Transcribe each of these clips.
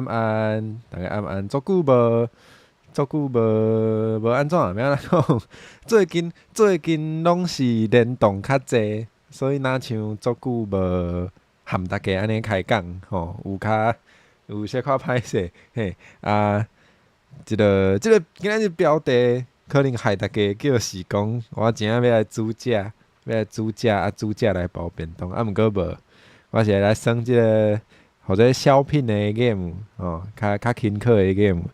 暗，逐家暗暗，足久無，足久無無按怎，欲按怎講？最近最近攏是聯動較濟，所以若像足久無含逐家按呢開講吼，有較有小可歹勢嘿啊！這個今仔日標題可能害逐家叫是講，我真正欲來煮食，欲來煮食啊，煮食來包便當，啊，毋過無，我是來耍這個號做小品的 game 吼，較較輕巧的 game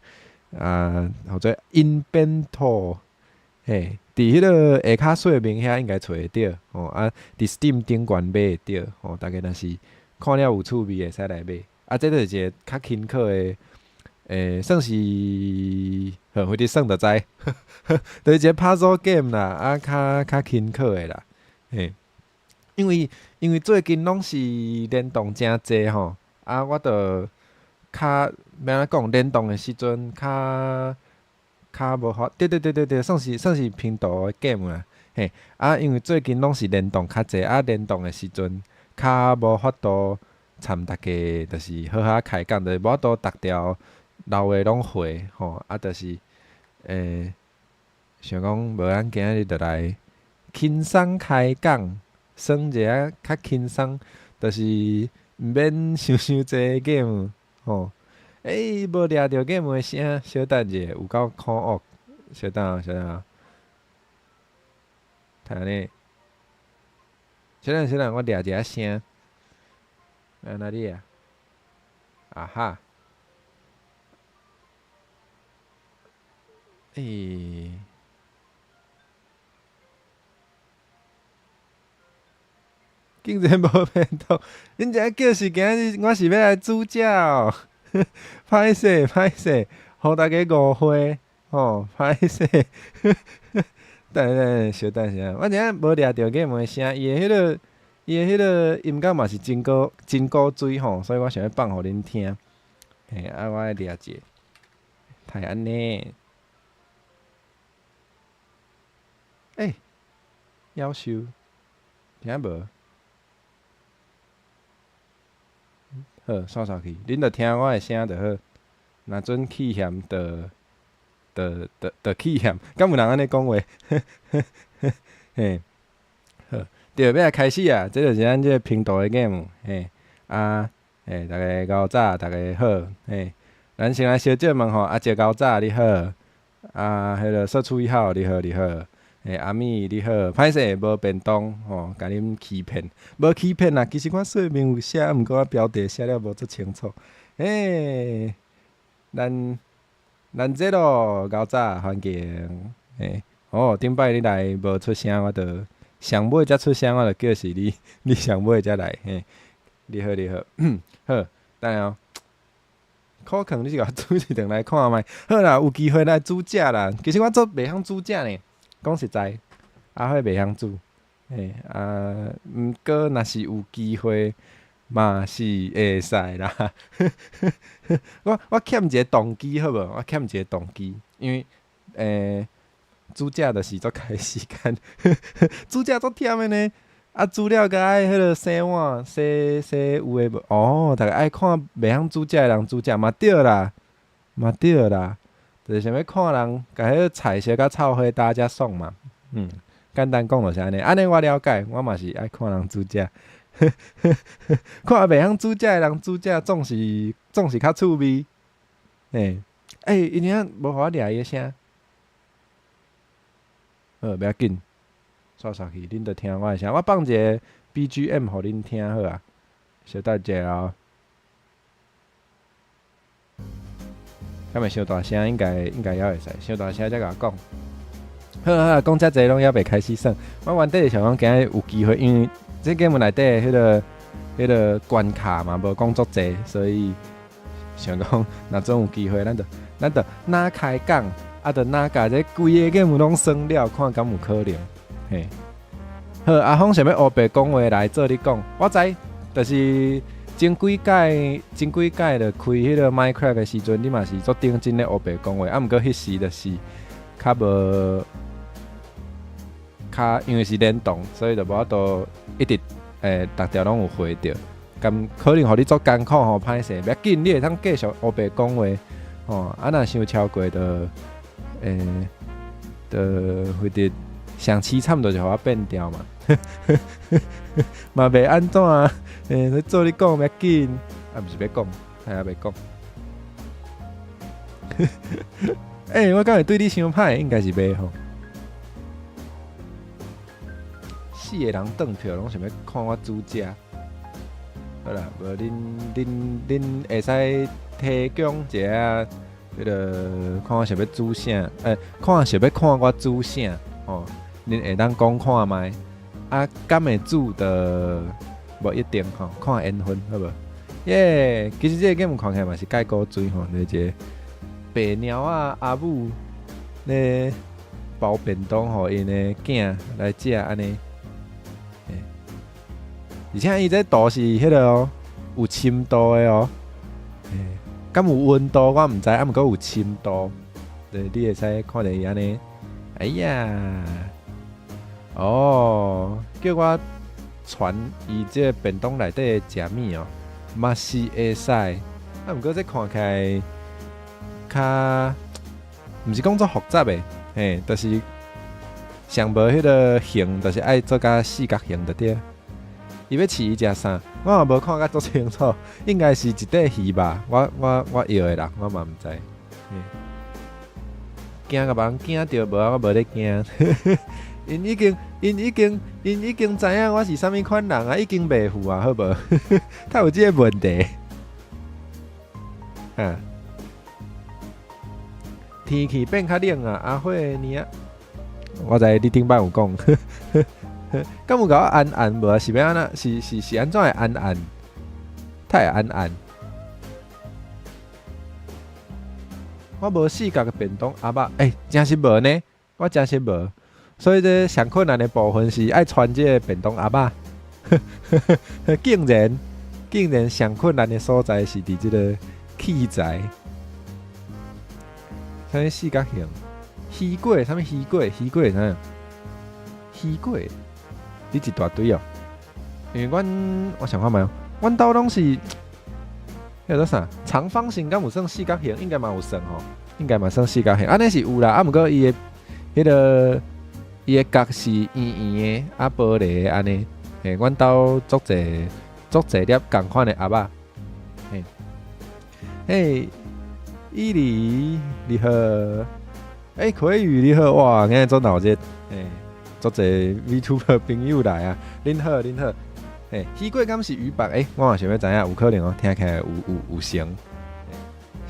啊，號做 Inbento 嘿，佇彼個下跤說明遐應該揣會著吼，啊，佇 Steam 頂懸買會著吼，逐家若是看了有趣味，會使來買。啊，這就是一個較輕巧的，算是，好，反正耍就知，就是一個 puzzle game 啦，啊，較較輕巧的啦，嘿。因為因為最近攏是聯動誠濟吼，啊，我就較欲按怎講，聯動的時陣較較無法，對對對對對，算是算是拼圖的 game 啦，嘿，啊，因為最近攏是聯動較濟，啊，聯動的時陣較無法度參逐家，就是好好開講，就是無法度逐條老話攏回吼，啊，就是，想講無咱今仔日就來輕鬆開講，耍一下較輕鬆，就是毋免想傷濟 game 吼。欸，無掠著 game 的聲，小等者，有夠可惡，小等啊，小等啊，睇下呢，小等小等，我掠一下聲，啊哪裡啊？啊哈，欸。竟然無便當，恁遮叫是今仔日我是欲來煮食哦，歹勢歹勢，予大家誤會吼，歹勢。等等，小等下，我遮無掠著 game 的聲，伊的彼個伊的彼個音樂嘛是真古真古錐吼，所以我想欲放予恁聽。嘿，啊，我愛掠者，太按呢。欸，夭壽，聽無？好，煞煞去，恁著聽我的聲就好。若準起嫌，就就就就起嫌，敢有人按呢講話？嘿，好，對，欲來開始啊！這就是咱這個頻道的 game，嘿，啊，嘿，逐家𠢕早，逐家好，嘿，咱先來小借問吼，阿杰𠢕早，你好，啊，彼個社畜一號，你好，你好。欸，阿米你好，歹勢無便當吼，共恁欺騙，無欺騙啦。其實我說明有寫，毋過我標題寫了無足清楚。欸，咱咱這咯，𠢕早歡迎。欸，哦，頂擺你來無出聲，我就上尾才出聲，我就叫是你，你上尾才來。嘿，你好，你好，好，等下哦。可能你是共煮一頓來看覓？好啦，有機會來煮食啦。其實我足袂曉煮食呢。講實在，阿輝袂曉煮，嘿啊，毋過若是有機會，嘛是會使啦。我我欠一个動機好無？我欠一个動機，因為煮食就是足開時間，煮食足忝的呢。啊，煮了閣愛彼个洗碗、洗洗有的無？哦，逐家愛看袂曉煮食的人煮食嘛對啦，嘛對啦。就是想欲看人共彼个菜燒甲臭火焦才爽嘛，簡單講就是按呢，按呢我了解，我嘛是愛看人煮食，看袂曉煮食的人煮食總是總是較趣味，嘿，欸，伊爾無予我掠伊的聲，好，袂要緊，煞煞去，恁著聽我的聲，我放一个 BGM 予恁聽好啊，小等一下哦。敢會傷大聲？應該應該猶會使，傷大聲才共我講。好啊好啊，講遮濟攏猶未開始耍。我原底是想講今仔日有機會，因為這 game 內底彼个彼个關卡嘛，無講足濟，所以想講若總有機會，咱就咱就若開講，啊，就若共這規个 game 攏耍了，看敢有可能。嘿，好，阿峰想欲烏白講話來做你講，我知，就是。前幾擺，前幾擺就開彼个 Minecraft 的時陣，你嘛是足認真咧烏白講話，啊，毋過彼時就是較無較，因為是聯動，所以就無法度一直逐條攏有回著。敢可能予你足艱苦吼，歹勢，袂要緊，你會通繼續烏白講話吼。啊，若傷超過就，就會得上凄慘，就是予我變掉嘛。嘛袂按怎啊？你做你講袂要緊，啊，毋是欲講，還猶袂講。我敢會對你傷歹？應該是袂吼。四個人轉票，攏想欲看我煮食。好啦，無恁恁恁會使提供一下，彼个看我想欲煮啥？看想欲看我煮啥？吼，恁會當講看覓？啊，敢會煮就無一定吼，看緣分好無？耶，其實這個 game 看起來嘛是蓋古錐吼，就是一個白貓仔阿母咧包便當予𪜶的囝來食按呢。而且伊這圖是彼个哦，有深度的哦，敢有溫度我毋知，啊，毋過有深度，對，你會使看著伊按呢。哎呀，哦，叫我傳伊這個便當內底的食物哦，嘛是會使，啊，毋過這看起來較，毋是講足複雜的，嘿，就是上無彼个形，就是愛做甲四角形就對。伊欲試伊食啥？我嘛無看甲足清楚，應該是一塊魚吧。我搖的啦，我嘛毋知。驚共別人驚著無啊？我無咧驚。𪜶已經𪜶已經𪜶已經知影我是啥物款人啊，已經袂赴啊，好無？較有這个問題。啊！天氣變較冷啊，阿火呢？我知你頂擺有講。敢有共我按按無啊？是欲按怎？是按怎會按按？太按按。我無四角的便當盒仔，真實無呢？我真實無，所以這上困難的部分是愛傳這個便當盒仔。竟然竟然上困難的所在是佇這個器材。啥物四角形？魚粿？啥物魚粿？魚粿啥？魚粿？你一大堆哦，因為阮我想看覓哦，阮兜攏是彼個啥長方形，敢有算四角形？應該嘛有算吼，應該嘛算四角形。按呢是有啦，啊，毋過伊的彼个伊的角是圓圓的，啊，玻璃的按呢。嘿，阮兜足濟足濟粒仝款的盒仔。嘿，嘿，伊犁你好，葵宇你好，哇，今日足鬧熱，嘿。足濟 VTuber 朋友來啊！恁好，恁好，嘿，魚粿敢是魚脛？我嘛想欲知影，有可能哦，聽起來有成。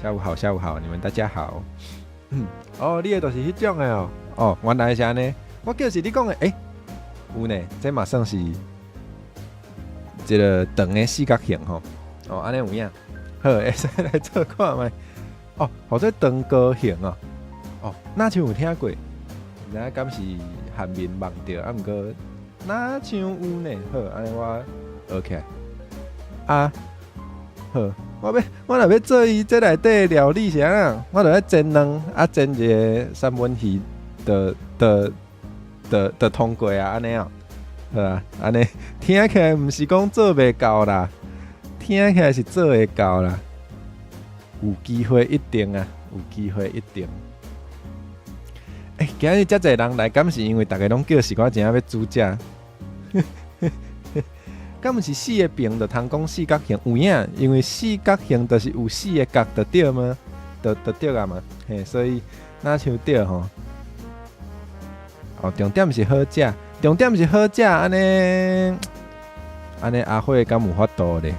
下午好，下午好，你們大家好。哦，你的就是彼種的哦。哦，原來是按呢。我叫是你講的，有呢，這嘛算是一個長的四角形吼。哦，按呢有影。好，會使來做看覓。哦，或者長高形哦。哦，若像有聽過，毋知影敢是韓面夢著，啊，毋過若像有呢。好，按呢我學起來。啊，好，我若欲做伊這內底料理是按怎？我著愛煎卵，啊煎一个三文魚，就通過啊，按呢哦。好啊，按呢聽起來毋是講做袂到啦，聽起來是做會到啦。有機會一定啊，有機會一定。今日遮濟人來，敢是因為逐家攏叫是我真正欲煮食？敢毋是四個邊就通講四角形？有影，因為四角形就是有四個角就對嗎？就對啊嘛。嘿，所以若像對吼。哦，重點是好食，重點是好食，按呢按呢阿火敢有法度咧？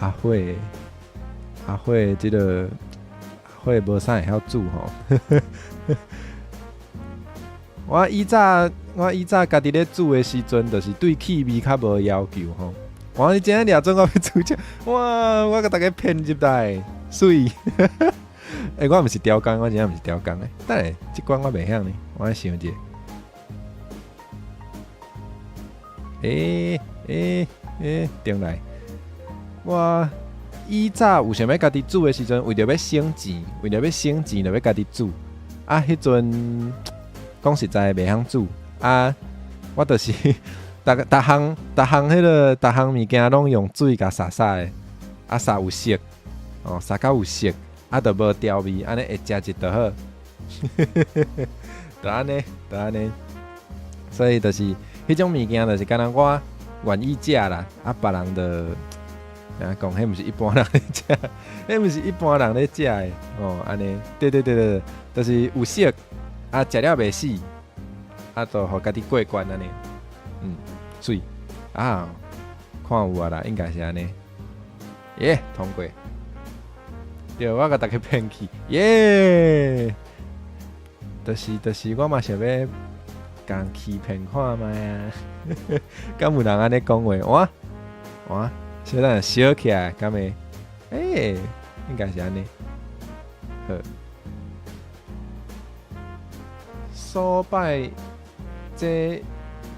阿火阿火，這个阿火無啥會曉煮吼。我以早家己咧煮的時陣，就是對氣味較無要求吼。哇，你真正掠準我欲煮啥？哇，我共逐家騙入來，媠。我毋是刁工，我真正毋是刁工的。等下，這關我袂曉呢，我愛想者。轉來。我以早有想欲家己煮的時陣，為著欲省錢，為著欲省錢，就欲家己煮。啊，彼陣講實在袂曉煮啊，我就是逐逐項逐項彼個逐項物件攏用水共灑灑的，啊灑有色，哦灑較有色，啊就無調味，按呢會食一就好，就按呢，就按呢，所以就是彼種物件，就是敢若我願意食啦，啊別人就按怎講，彼毋是一般人咧食，彼毋是一般人咧食的，哦，按呢，對對對對，就是有色，啊食了袂死，啊就予家己過關按呢，嗯，媠啊，看有啊啦，應該是按呢，耶，通過，對，我共大家騙去，耶，就是就是，我嘛想欲共欺騙看覓啊，敢有人按呢講話？哇哇，小等下燒起來，敢會？欸，應該是按呢，好。所拜這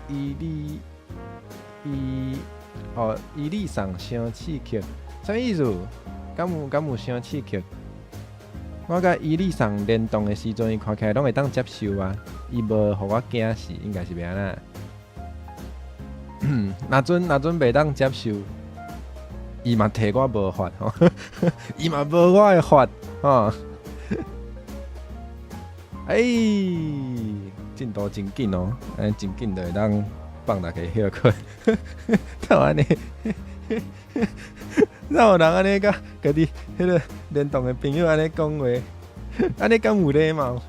伊利伊哦，伊利桑傷刺激，啥物意思？敢有敢有傷刺激？我佮伊利桑聯動的時陣，伊看起來攏會當接受啊，伊無予我驚死，應該是欲按怎？若陣若陣袂當接受，伊嘛替我無法吼，伊嘛無我的法吼。欸，進度真緊哦，按呢真緊就會當放大家歇睏，哪有按呢？哪有人按呢佮家己彼個聯動的朋友按呢講話？按呢敢有禮貌？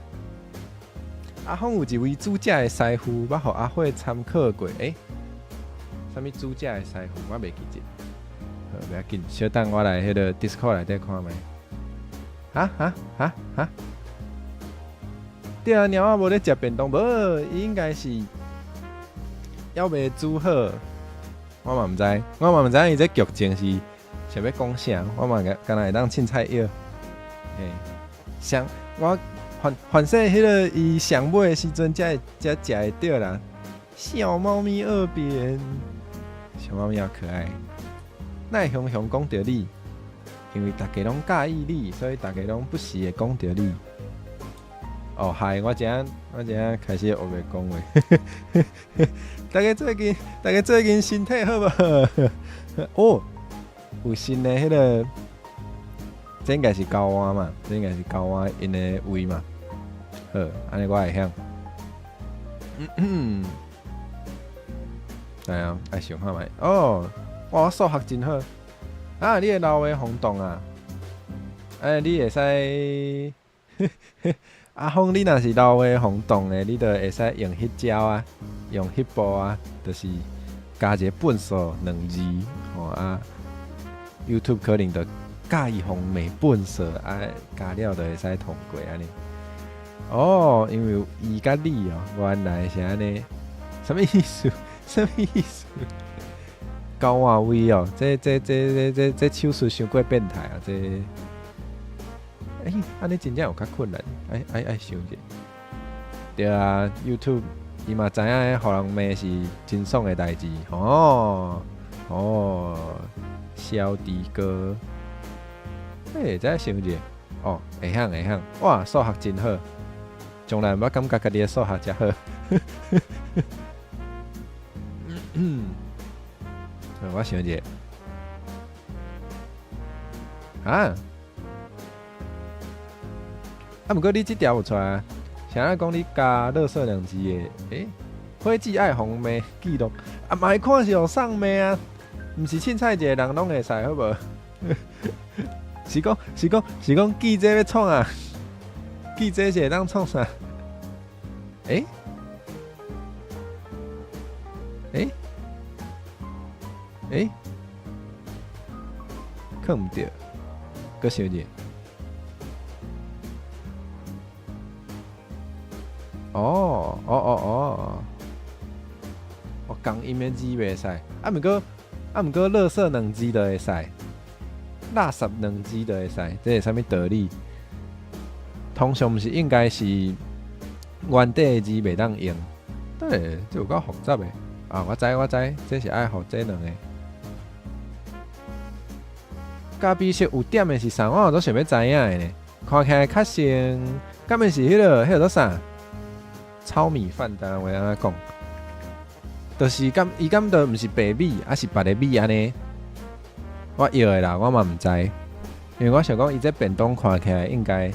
阿峰有一位煮食的師傅，捌予阿慧參考過。欸，啥物煮食的師傅？我袂記得。好，袂要緊，小等我來彼個 Discord 內底看覓。哈哈哈哈！對啊，貓仔無咧食便當，無，伊應該是猶未煮好。我嘛毋知，我嘛毋知伊這劇情是想欲講啥，我嘛敢若會當凊彩藥。嘿，上我反反正彼個伊上尾的時陣才會才食會著啦。小貓咪二邊，小貓咪好可愛。哪會常常講著你？因為逐家攏佮意你，所以逐家攏不時會講著你。哦，嗨，我這我這開始烏白講話。大家最近，大家最近身體好無？哦，有新的彼個，這應該是交換嘛？這應該是交換𪜶的位嘛？好，按呢我會曉。對啊，愛想看覓。哦，哇，我數學真好。啊，你會老話紅洞啊？欸，你會使。阿峰，你若是老話紅洞的，你就會使用彼招啊，用彼步啊，就是加一個笨手兩字吼啊。YouTube 可能就佮意予罵笨手啊，加了就會使通過按呢。哦，因為有伊佮你哦，原來是按呢，啥物意思？啥物意思？交換位哦，這這這這這這手術傷過變態啊！這，欸，按呢真正有較困難，愛愛愛想者。對啊，YouTube 伊嘛知影，予人罵是真爽的代誌，哦哦，小弟哥，欸，這想者，哦，會曉會曉，哇，數學真好，從來毋捌感覺家己的數學遮好。我想者，啊，啊，毋過你這條有出來，是按怎講你加垃圾兩字的？欸，伙計愛予罵記錄，啊，嘛會看是予送罵啊，毋是凊彩一個人攏會使，好無？是講是講是講記這欲創啊？記這是會當創啥？欸？欸？欸？看毋著，閣想者。哦哦哦哦，哦，仝音的字袂使，啊，毋過啊，毋過，垃圾兩字就會使，垃圾兩字就會使，這是啥物道理？通常毋是應該是原底的字袂當用，對，這有夠複雜的。啊，我知我知，這是愛予這兩個。咖啡色有點的是啥？我都想欲知影的呢。看起來較像，敢會是彼個彼個做啥？糙米飯，台灣話按怎講？就是敢伊敢著毋是白米，抑是別个米按呢？我臆的啦，我嘛毋知，因為我想講伊這便當看起來應該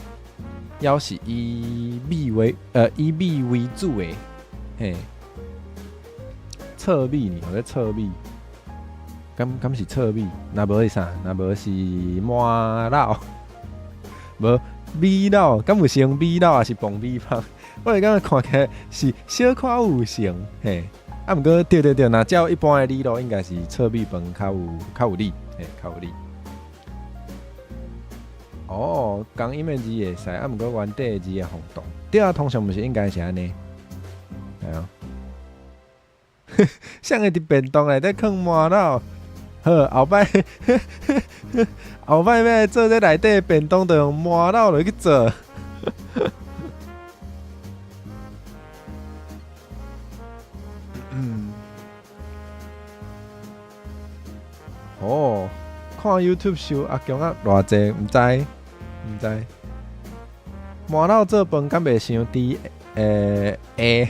猶是以米為主的，嘿，糙米呢？或者糙米，敢是糙米？若無是啥？若無是麻荖，無米荖，敢有成米荖，抑是磅米芳？我會感覺看起來是小可有成，嘿。啊，毋過對對對，若照一般的理路，應該是糙米飯較有理，嘿，較有理。哦，仝音的字會使，啊，毋過原底的字會晃動。對啊，通常毋是應該是按呢。係啊。啥會佇便當內底囥麻荖？好，後擺欲來做這內底的便當，就用麻荖落去做。嗯，哦，看 YouTube 收阿強仔偌濟，毋知毋知。麻荖做飯敢袂傷甜？會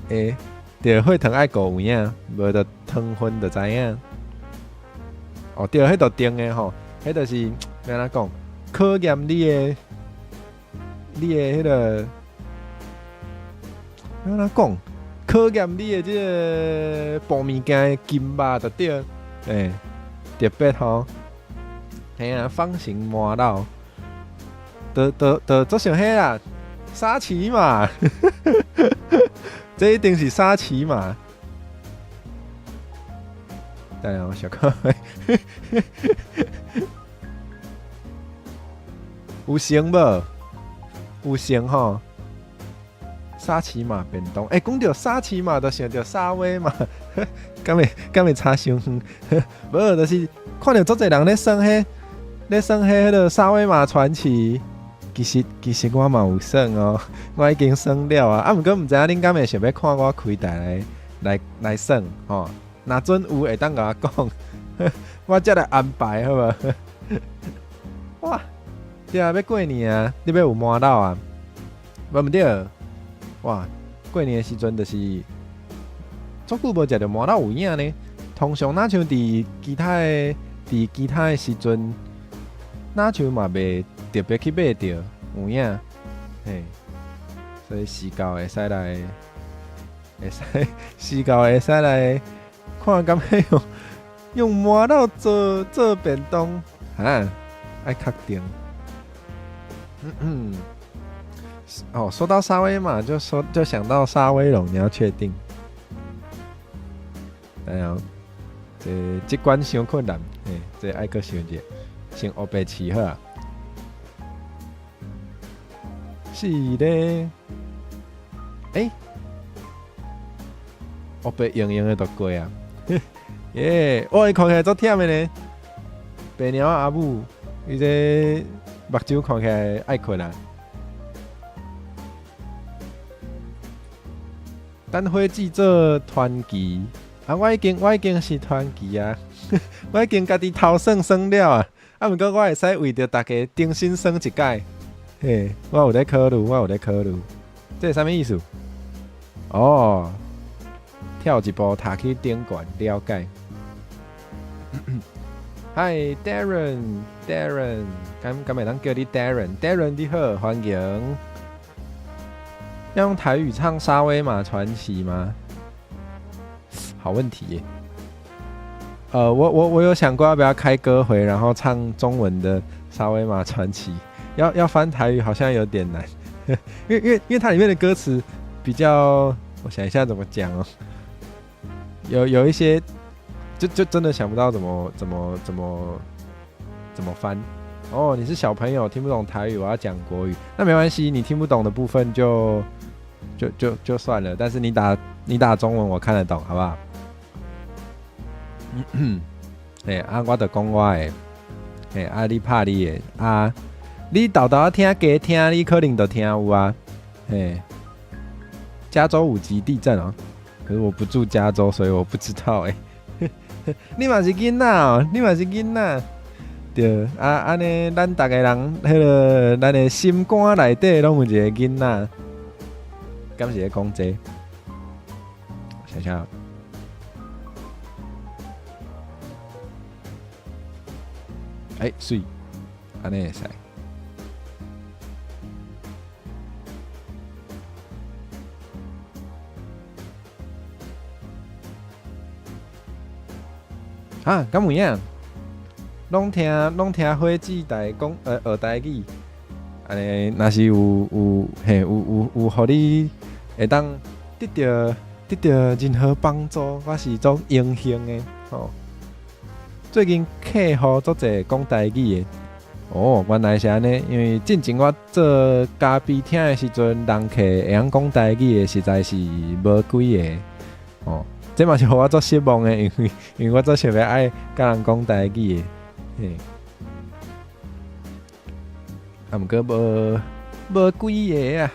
會，對，血糖愛顧有影，無就糖分就知影。哦，對，彼就定的吼，彼就是欲按怎講？考驗你的彼个，欲按怎講？考驗你的這个磅物件的筋肉就對，欸，特別吼，嘿啊，方形麻荖，就做像彼啦，沙琪瑪，這一定是沙琪瑪。等下我小看，有成無？有成吼。沙琪瑪便當，欸，講著沙琪瑪，就想著沙威瑪，敢會差傷遠？無，就是看著足濟人咧耍彼，咧耍彼彼个沙威瑪傳奇。其實我嘛有耍哦，我已經耍了啊。啊，毋過毋知影恁敢會想欲看我開台來耍吼？若準有會當共我講，我才來安排好無？哇，對啊，欲過年啊，你欲有麻荖啊？無毋對。哇，過年的時陣就是足久無食著麻荖有影呢。通常若像佇其他的時陣，若像嘛袂特別去買著有影，嘿。所以時到會使時到會使來看敢欲用麻荖做便當，哈，愛確定。嗯嗯。哦，說到沙威瑪，就想到沙威龍，你要確定？哎呀，這關傷困難，嘿，這愛閣想一下，先烏白試好啊。是咧，欸，烏白用用的就過啊。耶，哇，伊看起來足忝的呢。白貓阿母，伊這目睭看起來愛睏啊。等火姊做傳奇，啊！我已經是傳奇啊！我已經家己頭算算了啊！啊，毋過我會使為著大家重新算一擺。嘿，我有咧考慮，我有咧考慮，這是啥物意思？哦，跳一步踏去頂懸，了解。Hi Darren，Darren，敢會當叫你 Darren？Darren 你好，歡迎。要用台語唱《沙威瑪傳奇》嗎？好問題耶。我有想過要不要開歌回，然後唱中文的《沙威瑪傳奇》。要翻台語好像有點難，因為它裡面的歌詞比較，我想一下怎麼講哦。有一些，就真的想不到怎麼翻。哦，你是小朋友聽不懂台語，我要講國語，那沒關係，你聽不懂的部分就算了，但是你打中文我看得懂，好不好？欸，啊，我就講我的，欸，啊，你拍你的，啊，你沓沓仔聽加聽，你可能就聽有啊，欸，加州5級地震哦，可是我不住加州，所以我不知道欸。你嘛是囡仔哦，你嘛是囡仔。對，啊，按呢，咱逐个人，彼个咱的心肝內底攏有一个囡仔，敢是咧講這個？想想。欸，媠，按呢會使。啊，敢有影？攏聽攏聽火子台講，學台語。按呢，若是有有嘿有有有，予你會當得著得著任何幫助，我是足榮幸的吼。最近客戶足濟講台語的，哦，原來是按呢，因為進前我做咖啡廳的時陣，人客會曉講台語的實在是無幾个，哦，這嘛是予我足失望的，因為我足想欲愛佮人講台語的，嘿，啊，毋過無無幾个啊，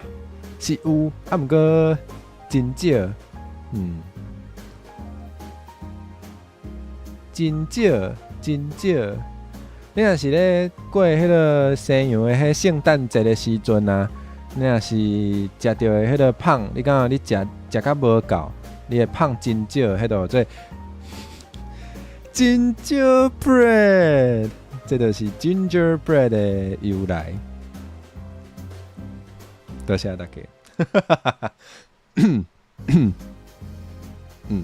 是有，啊，毋過真少，嗯。真少，真少。你若是咧過彼个西洋的彼聖誕節的時陣啊，你若是食著的彼个麭，你感覺你食食較無夠，你的麭真少，彼就做 gingerbread，這就是 gingerbread 的由來。多謝大家。嗯，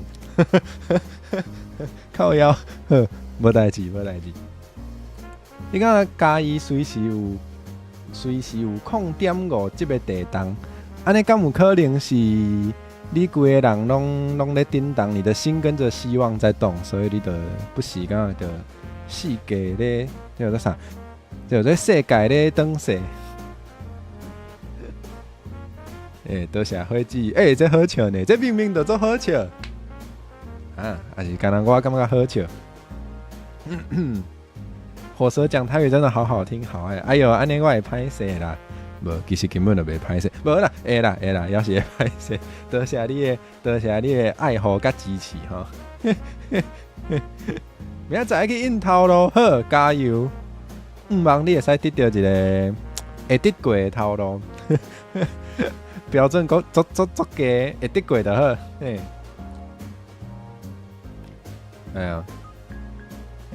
靠腰，好，無代誌，無代誌。你感覺嘉義隨時有0.5這个地動，按呢敢有可能是你規个人攏咧振動，你的心跟著希望在動，所以你就不時感覺著世界咧，這叫做啥？叫做世界咧轉勢。欸，多謝火子，欸，這好笑呢，這明明就足好笑。啊，還是敢若我感覺好笑。火蛇講台語真的好好聽，好愛。哎喲，按呢我會歹勢啦。無，其實根本就袂歹勢。無啦，會啦，會啦，猶是會歹勢。多謝你的，多謝你的愛護佮支持吼。明仔載去印頭路，好，加油！毋望你會使得著一个會得過的頭路。標準閣足足足低，會得過就好。嘿，哎呀，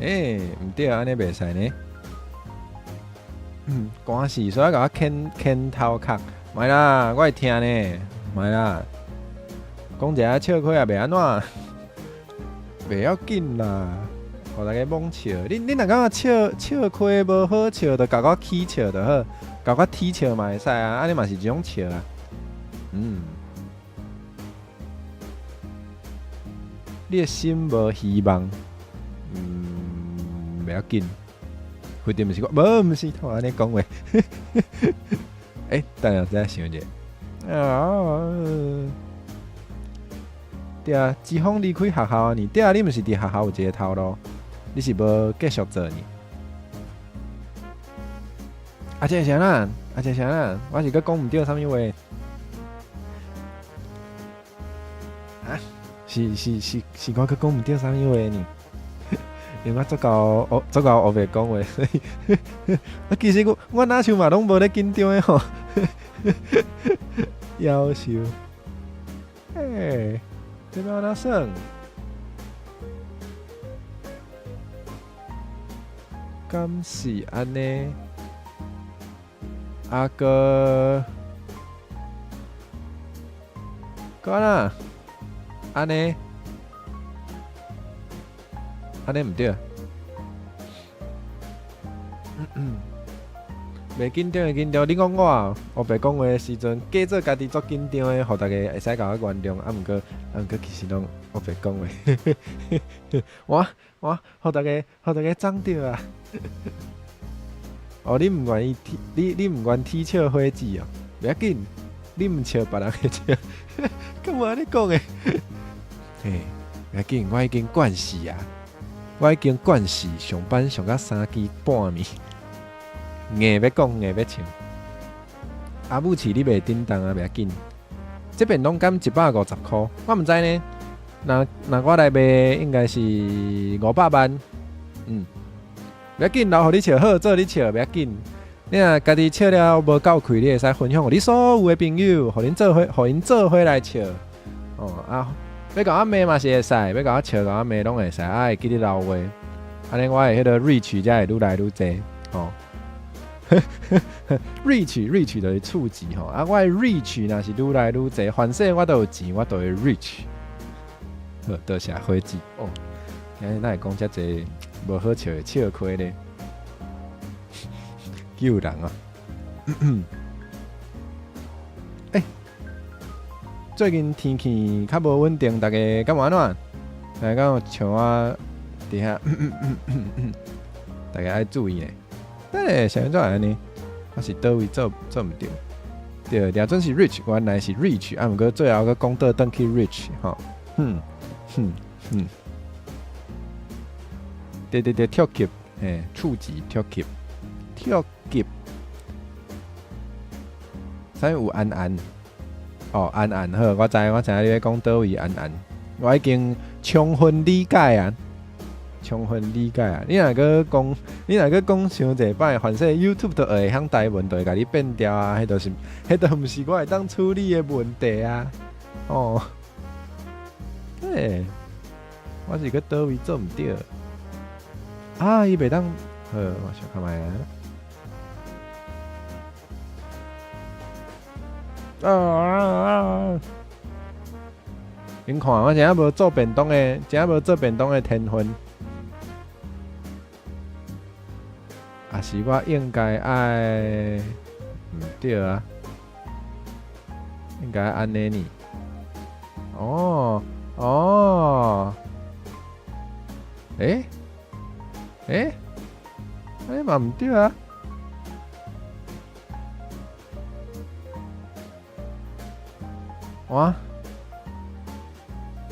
欸，毋對，按呢袂使呢。寒死，所以共我牽牽頭殼，莫啦，我會疼呢，莫啦。講一下笑開也袂按怎，袂要緊啦，予大家罔笑。恁恁若感覺笑笑開無好笑，就共我起笑就好，共我踢笑嘛會使啊，按呢嘛是一種笑啊。嗯，你的心無希望，嗯，袂要緊。回定毋是我，無毋是，我按呢講話。欸，等下再想者。啊，對啊，志峰離開學校啊呢？對啊，你毋是佇學校有一个頭路，你是無繼續做呢？啊，這是啥啦？啊，這是啥啦？我是閣講毋對啥物話？啊？是是是是，我閣講毋對啥物話呢？因為我足夠足夠烏白講話，所以啊，其實我我若像嘛攏無咧緊張的吼，夭壽，欸，這欲按怎算？敢是按呢？啊閣，閣按怎？按呢？按呢毋對，袂緊張會緊張。你講我啊，烏白講話的時陣，假做家己足緊張的，予大家會使共我原諒。啊，毋過，啊，毋過，其實攏烏白講話。我我，予大家，予大家髒著啊！哦，你毋願意提，你你毋願提笑火子哦？袂要緊，你毋笑，別人會笑。敢有按呢講的？嘿，袂要緊，我已經慣勢啊。我已經慣勢上班上到三更半暝，硬欲講硬欲唱。阿母飼你袂振動啊，袂要緊。這便當敢150箍？我毋知呢。若若我來賣，應該是500萬。嗯，袂要緊，留予你笑好，做你笑袂要緊。你若家己笑了無夠氣，你會使分享予你所有的朋友，予𪜶做伙，予𪜶做伙來笑。哦啊，欲共我罵嘛是會使，欲共我笑共我罵攏會使，啊會記得留話，按呢我的彼个 reach 才會愈來愈濟吼。reach reach 就是觸及吼，啊我的 reach 若是愈來愈濟，反正我都有錢，我都會 rich。好，多謝伙計哦。今日哪會講遮濟無好笑的笑話咧？救人啊！欸，最近天氣較無穩定，大家敢有按怎？大家敢有像我佇遐？大家愛注意呢。欸，啥物怎會按呢？我是佗位做做毋著？對，掠準是 rich，原來是 reach，啊，毋過最後閣講倒轉去 rich 吼。哼哼哼。對對對，觸及，嘿，觸及，觸及，觸及。啥物有安安？哦，安安好，我知我知影你咧講佗位安安，我已經充分理解啊，充分理解啊。你若閣講，你若閣講傷濟擺，反正 YouTube 都會曉台文，就會共你變掉啊。彼就是，彼都毋是我會當處理的問題啊。哦，嘿，我是閣佗位做毋著。啊，伊袂當，好，我想看覓啊。啊啊！恁看，我真正無做便當的，真正無做便當的天分。啊是我應該愛，毋對啊，應該按呢呢。哦哦，欸欸，按呢嘛毋對啊。哇！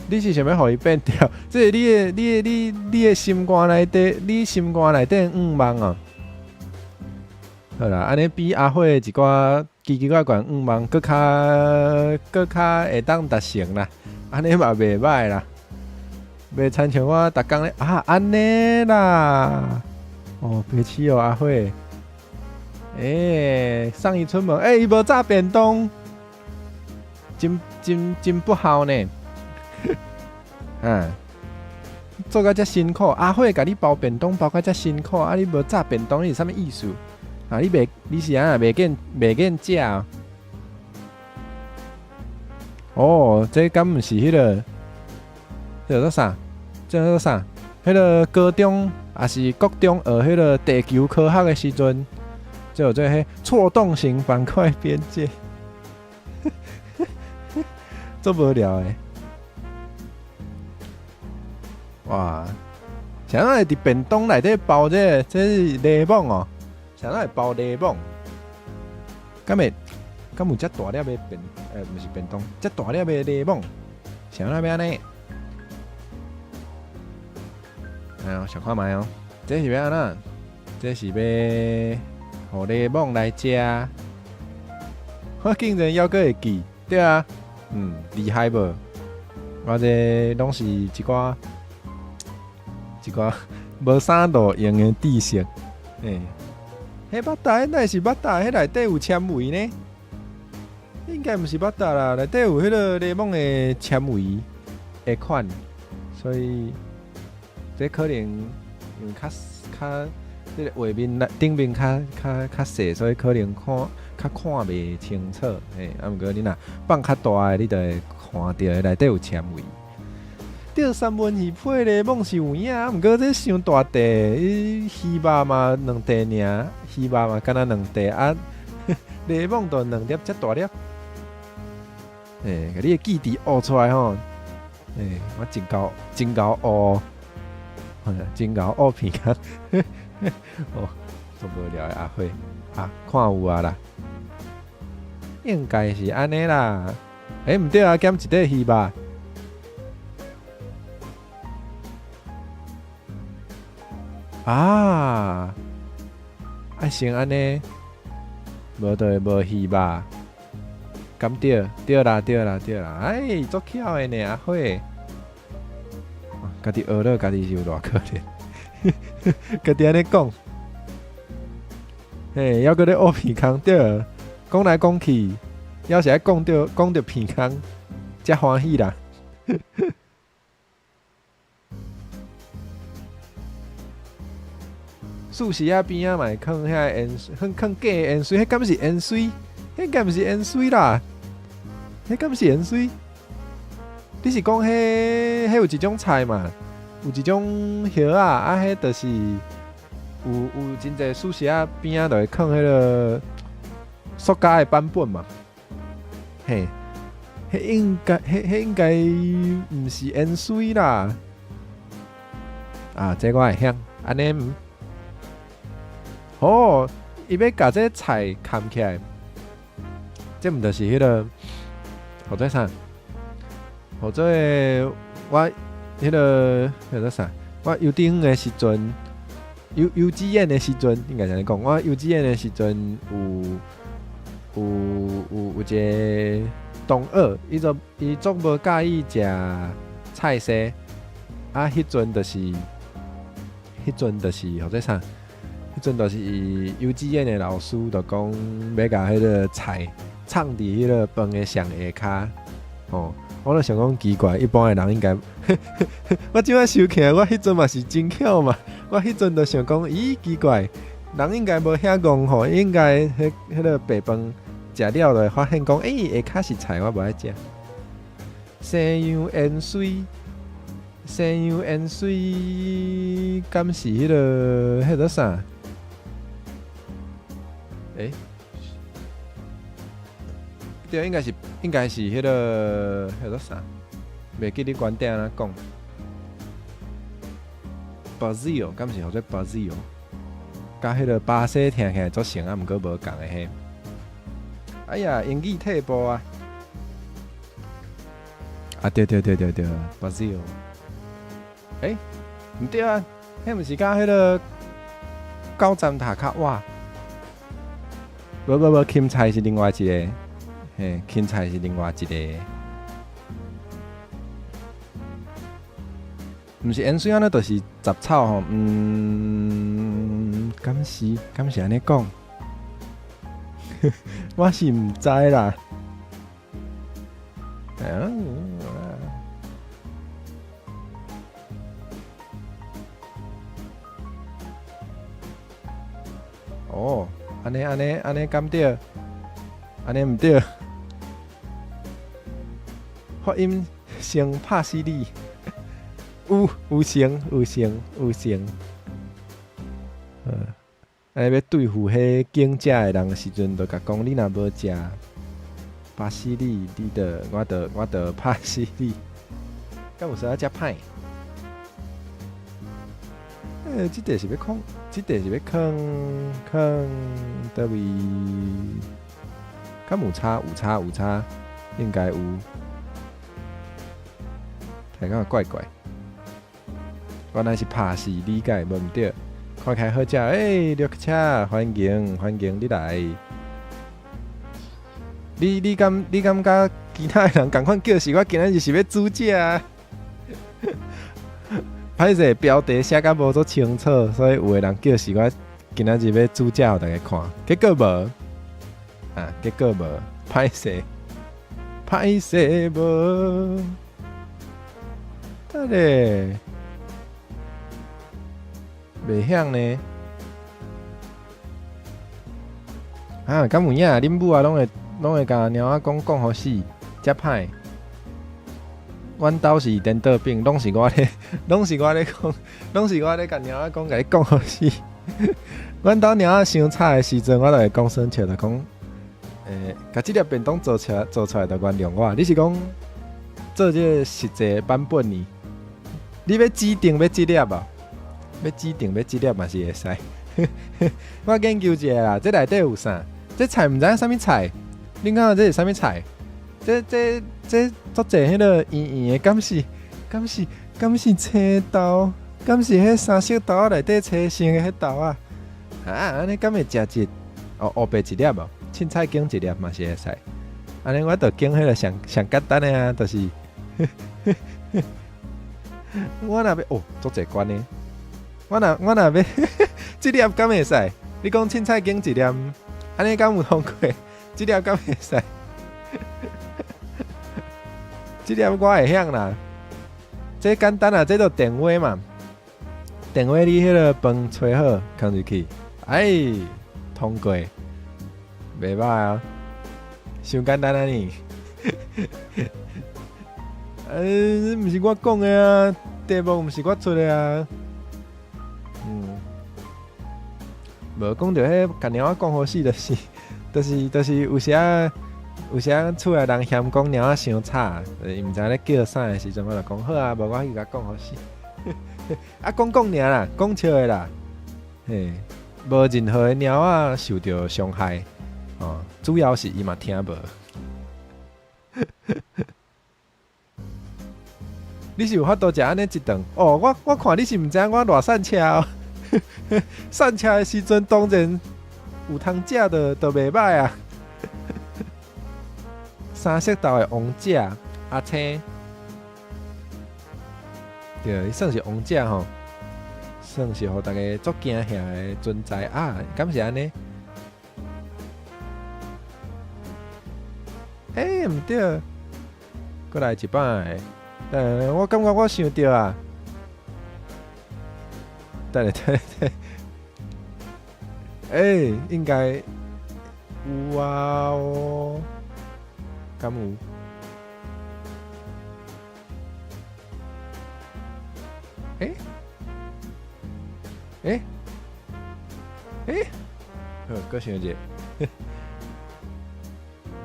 你是想欲予伊變掉？這是你的、你的、你、你的心肝內底，你心肝內底願望哦。好啦，按呢比阿火一寡奇奇怪怪願望，閣較閣較會當達成啦。按呢嘛袂䆀啦，袂親像我逐工咧啊，按呢啦。哦，白痴哦，阿火。欸，送伊出門，欸，伊無炸便當。真真真不好呢，啊，做甲遮辛苦，阿火共你包便當包甲遮辛苦，啊，你無炸便當，你是啥物意思？啊，你袂你是按怎袂見袂見食？哦，這敢毋是彼个？這叫做啥？這叫做啥？彼个高中抑是國中學彼个地球科學的時陣，就有這彼錯動型板塊邊界。足無聊的，哇！啥人會佇便當內底包這個？這是檸檬哦，啥人會包檸檬？敢會敢有遮大粒的便？欸，毋是便當，遮大粒的檸檬，啥人欲按呢？哎喲，想看覓哦，這是欲按怎？這是欲予檸檬來食？我竟然猶閣會記，對啊。嗯，厲害無？我這攏是一寡一寡無啥路用的知識。欸，彼腹肚，彼哪是腹肚？彼內底有纖維呢？應該毋是腹肚啦，內底有彼个檸檬的纖維的款，所以這可能因為較較這个畫面內頂面較較較細，所以可能看。較看袂清楚，嘿，啊，毋過你若放較大的，你就會看著內底有纖維。對，三文魚配檸檬是有影，啊，毋過這傷大塊，魚肉嘛兩塊爾，魚肉嘛敢若兩塊，啊，檸檬就兩粒遮大粒。欸，共你的記憶挖出來吼，欸，我真𠢕真𠢕挖，真𠢕挖鼻孔，哦，足無聊的阿火，啊，看有啊啦。應該是按呢啦，欸，毋對啊，減一塊魚肉。啊，愛先按呢，無就會無魚肉。敢對？對啦，對啦，對啦，哎，足巧的呢，阿火。家己學了，家己是有偌可憐，家己按呢講，嘿，猶閣咧挖鼻空對。講來講去，猶是愛講著講著鼻空，才歡喜啦。素食仔邊仔嘛會囥遐芫荽，囥假的芫荽，彼敢是芫荽？彼敢毋是芫荽啦？彼敢是芫荽？你是講彼有一種菜嘛？有一種葉仔，啊，彼就是有真濟素食仔邊仔就會囥彼个塑膠的版本嘛？嘿，彼應該毋是芫荽啦。啊，這我會曉，按呢毋？哦，伊欲共這菜崁起來，這毋就是彼个，號做啥？號做我彼个彼個啥？我幼稚園的時陣，幼稚園的時陣，應該是按呢講，我幼稚園的時陣有一个同學，伊足無佮意食菜蕻，啊，彼陣就是號做啥？彼陣就是幼稚園的老師就講欲共彼个菜藏佇彼个飯的上下跤，吼，我就想講奇怪，一般的人應該，我這擺想起來，我彼陣嘛是真巧嘛，我彼陣就想講，咦，奇怪，人應該無遐戇吼，應該彼个白飯食了就會發現講，欸，下跤是菜，我無愛食。西洋芫荽，西洋芫荽，敢是彼个啥？欸？對，應該是彼个啥？袂記得觀點按怎講。Basil，敢是號做 Basil？佮彼个巴西聽起來足像啊，毋過無仝的彼。哎呀，英語退步啊！啊，對對對對對，Basil。欸，毋對啊，彼毋是佮彼个高站塔較倚？無無無，芹菜是另外一个，嘿，芹菜是另外一个。毋是芫荽按呢，就是雜草吼。嗯，敢是按呢講？我是毋知啦。嗯。哦，按呢敢對？按呢毋對？發音像拍死你。有像有像有像，按呢欲對付彼警察的人的時陣，就共講你若無食巴西利，你就我就拍死你。敢有啥遮歹？欸，這塊是欲囥，這塊是欲囥囥佗位？敢有差？有差有差，應該有。睇感覺怪怪。原來是拍死理解無毋對，看起來好食。欸，綠車，歡迎歡迎你來。你敢佮其他的人仝款叫是？我今仔日是欲煮食。歹勢，標題寫甲無足清楚，所以有的人叫是我今仔日欲煮食予大家看，結果無，啊，結果無，歹勢，歹勢無，得咧，袂曉呢？啊，敢有影？恁母啊，攏會共貓仔講講予死，遮歹。阮兜是顛倒反，攏是我咧講，攏是我咧共貓仔講，共伊講予死。阮兜貓仔傷吵的時陣，我就會講耍笑，就講，欸，共這粒便當做出來，就原諒我。你是講做這个實際版本呢？你欲指定欲這粒無？欲指定欲這粒嘛是會使。我研究一下啦，這內底有啥？這菜毋知影啥物菜？恁感覺這是啥物菜？這足濟彼个圓圓的，敢是青豆？敢是彼三色豆仔內底青色的彼豆仔？啊，按呢敢會食一哦，烏白一粒無？凊彩揀一粒嘛是會使。按呢我就揀彼个上上簡單的啊，就是我若欲哦，足濟關的。我若欲這粒敢會使？你講凊彩揀一粒，按呢敢有通過？這粒敢會使？這粒我會曉啦，這簡單啊，這就電話嘛。電話你彼个飯揣好，囥入去，哎，通過，袂歹啊，傷簡單啊呢。毋是我講的啊，題目毋是我出的啊。無講著彼共貓仔講好死，就是有時仔厝內人嫌講貓仔傷吵，伊毋知咧叫啥的時陣，我就講好啊，無我去共講好死。啊，講講爾啦，講笑的啦，嘿，無任何的貓仔受著傷害，哦，主要是伊嘛聽無。你是有法度食按呢一頓？哦，我看你是毋知影我偌散車哦。散車的時陣當然有通食就袂歹啊。三色豆的王者阿青，對，伊算是王者吼，算是予逐家足驚嚇的存在啊！敢是按呢？欸，毋對，閣來一擺。我感覺我想著啊，等下等下，欸，應該有啊哦，敢有？欸？欸？欸？好，閣想一下。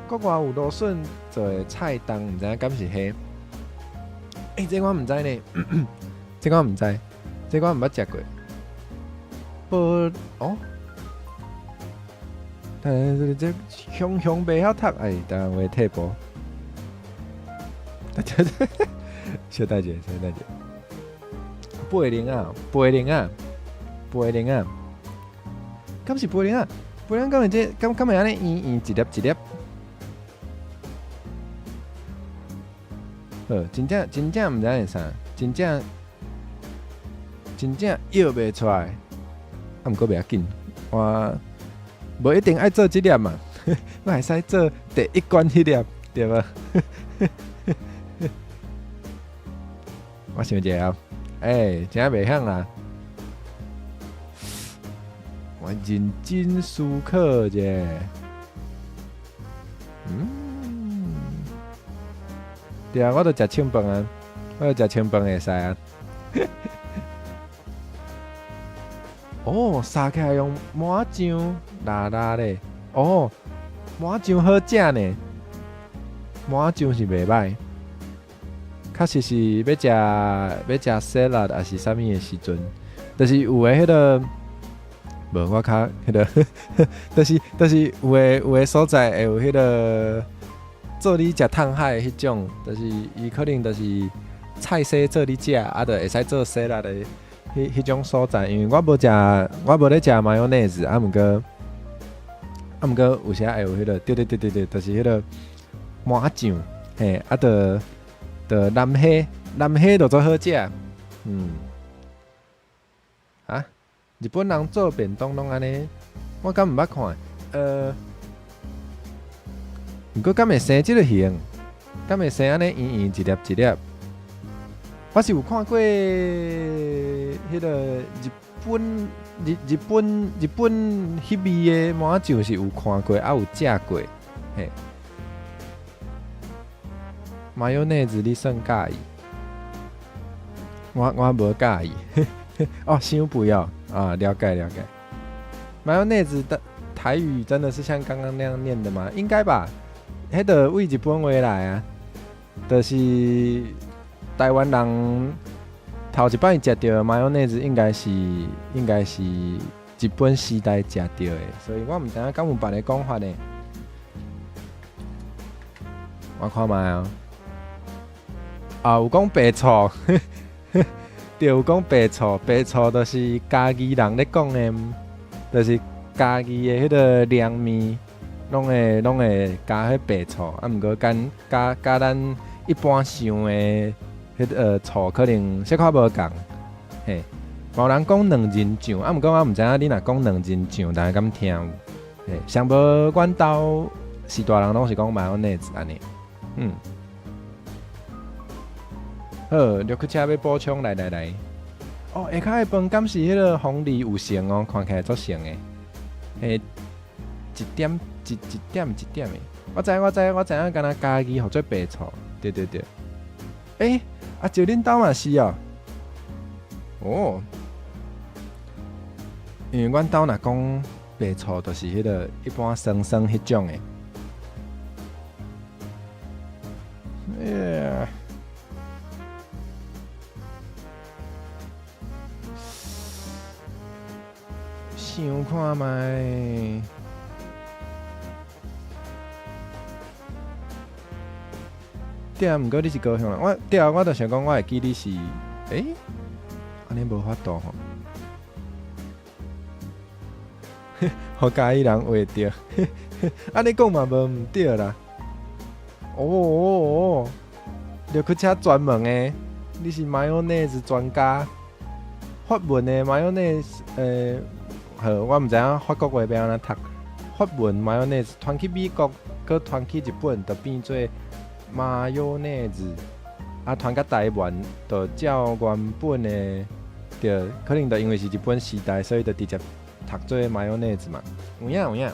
國外有蘆筍做的菜單，毋知影敢是彼？欸，這我毋知呢，這我毋知，這我毋捌食過。無哦，但是這雄雄袂曉讀，哎，台灣話退步。小等一下，小等一下。貝玲仔，貝玲仔，貝玲仔，敢是貝玲仔？貝玲仔敢會這，敢會按呢圓圓一粒一粒？好，真正真正毋知影是啥，真正真正搖袂出來，啊，毋過袂要緊，我無一定愛做這粒嘛，我會使做第一關彼粒，對無？我想一下啊，欸，真正袂曉啦，我認真思考者，對啊，我都食清飯啊，我都食清飯會使啊。哦，殺起來用麻醬辣辣的，哦，麻醬好食呢，麻醬是袂歹。確實是欲食 salad 抑是啥物的時陣，就是有的彼个，無我較彼个，就是有的所在會有彼个做你食迵海的彼種，就是伊可能就是菜色做你食，啊，就會使做 salad 的彼種所在。因為我無咧食 mayonnaise，啊毋過有時會有彼個，對對對對對，就是彼個麻醬，嘿，啊，就南蝦，南蝦就足好食，啊，日本人做便當攏按呢，我敢毋捌看，毋過敢會生這个形，敢會生按呢圓圓一粒一粒。我是有看過彼個日本彼味的麻醬是有看過，啊有食過，嘿。マヨネーズ你算佮意？我無佮意。哦，傷肥哦，啊，了解了解。マヨネーズ的台語真的是像剛剛那樣念的嗎？應該吧。彼就對日本話來啊，就是台灣人頭一擺食著マヨネーズ，應該是日本時代食著的，所以我毋知影敢有別个講法呢。我看覓啊。啊，有講白醋，對，有講白醋，白醋就是嘉義人咧講的，就是嘉義的彼个涼麵，攏會加彼白醋，啊，毋過佮咱一般想的彼个醋可能小可無仝，嘿，有人講卵仁醬，啊，毋過我毋知影你若講卵仁醬，大家敢聽有？嘿，上無阮兜是大人攏是講マヨネーズ按呢，好，綠曲車欲補充，來來來，哦，下跤的飯敢是彼个鳳梨有成哦，看起來足成的，嘿，一點一一點一點的。我知我知我知影，敢若嘉義號做白醋，對對對。欸，啊，就恁兜嘛是哦。哦，因為阮兜若講白醋，就是彼個一般酸酸彼種的。欸想看覓？對啊，毋過你是高雄人，我對啊，我就想講，我會記你是，欸，按呢無法度吼，予嘉義人畫著，按呢講嘛無毋對啦。哦哦哦，著去請專門的，你是 mayonnaise 專家，法文的 mayonnaise，好，我毋知影法國話欲按怎讀，法文 mayonnaise 傳去美國，閣傳去日本，就變做 mayonnaise，啊，傳到台灣，就照原本的，著可能就因為是日本時代，所以就直接讀做 mayonnaise 嘛。有影有影。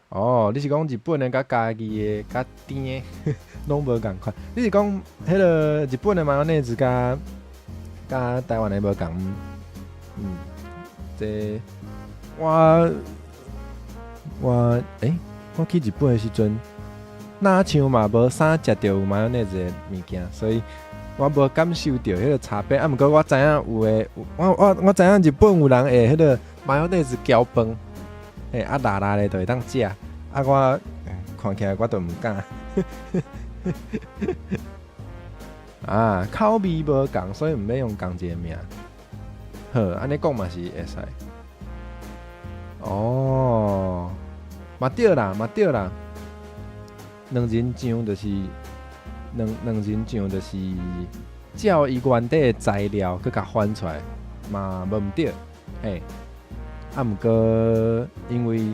哦，你是講日本的佮嘉義的佮甜的，攏無仝款。你是講彼个日本的 mayonnaise 佮佮台灣的無仝？嗯，這我我欸，我去日本的時陣，若像嘛無啥食著有 mayonnaise 的物件，所以我無感受著彼个差別。啊，毋過我知影有的，我我我知影日本有人會彼个 mayonnaise 攪飯。欸，啊，辣辣的就會當食，啊，我看起來我都毋敢。啊，口味無仝，所以毋免用仝一个名。好，按呢講嘛是會使。哦，嘛對啦，嘛對啦。卵仁醬就是卵卵仁醬，就是照伊原底的材料閣共翻出來，嘛無毋對，嘿。啊，毋過因為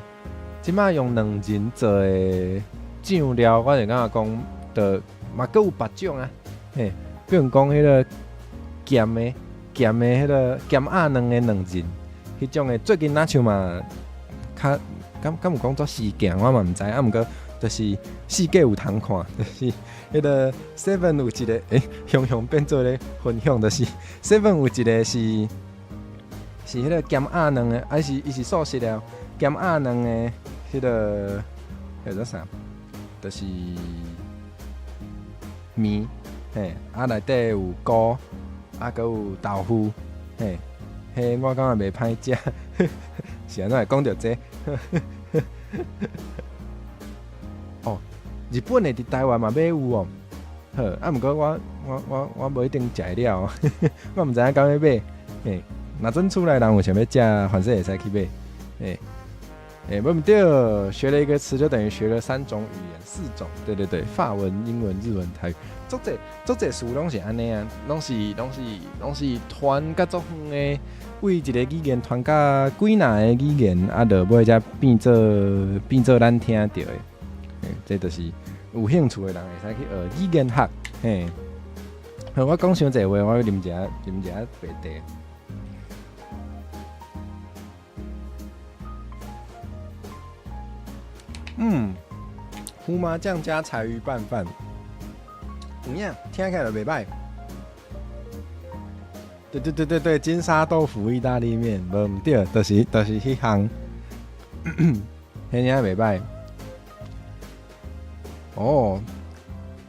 這擺用卵仁做的醬料，我就感覺講，就嘛閣有別種啊，嘿，比如講彼个鹹的鹹的彼个鹹鴨卵的卵仁，彼種的最近若像嘛較敢敢有講做時行，我嘛毋知，啊，毋過就是四界有通看，就是彼个 seven 有一个，欸，雄雄變做咧分享，就是 seven 有一个是。是彼个鹹鴨卵的，還是伊是素食的？鹹鴨卵的彼个叫做啥？就是麵，嘿，啊內底有菇，啊閣有豆腐，嘿，彼我感覺袂歹食，是按怎會講著這個？哦，日本的佇台灣嘛買有哦。好，啊，毋過我我我我無一定食會了，我毋知影敢欲買，嘿。若陣厝內人有想欲食，反正會使去買。欸欸，無毋對，學了一個詞就等於學了三種語言，四種。對對對，法文、英文、日文、台語，足濟足濟詞攏是按呢啊，攏是攏是攏是傳甲足遠的，為一个語言傳甲幾若个語言，啊，就尾才變做變做咱聽著的。欸，這就是有興趣的人會使去學語言學。嘿，好，我講傷濟話，我去啉一下啉一下白茶。嗯，胡麻醬加柴魚拌飯，有影，聽起來就袂䆀。對對對對對，金沙豆腐意大利麵，無毋對，就是就是彼項，彼爾袂䆀。哦，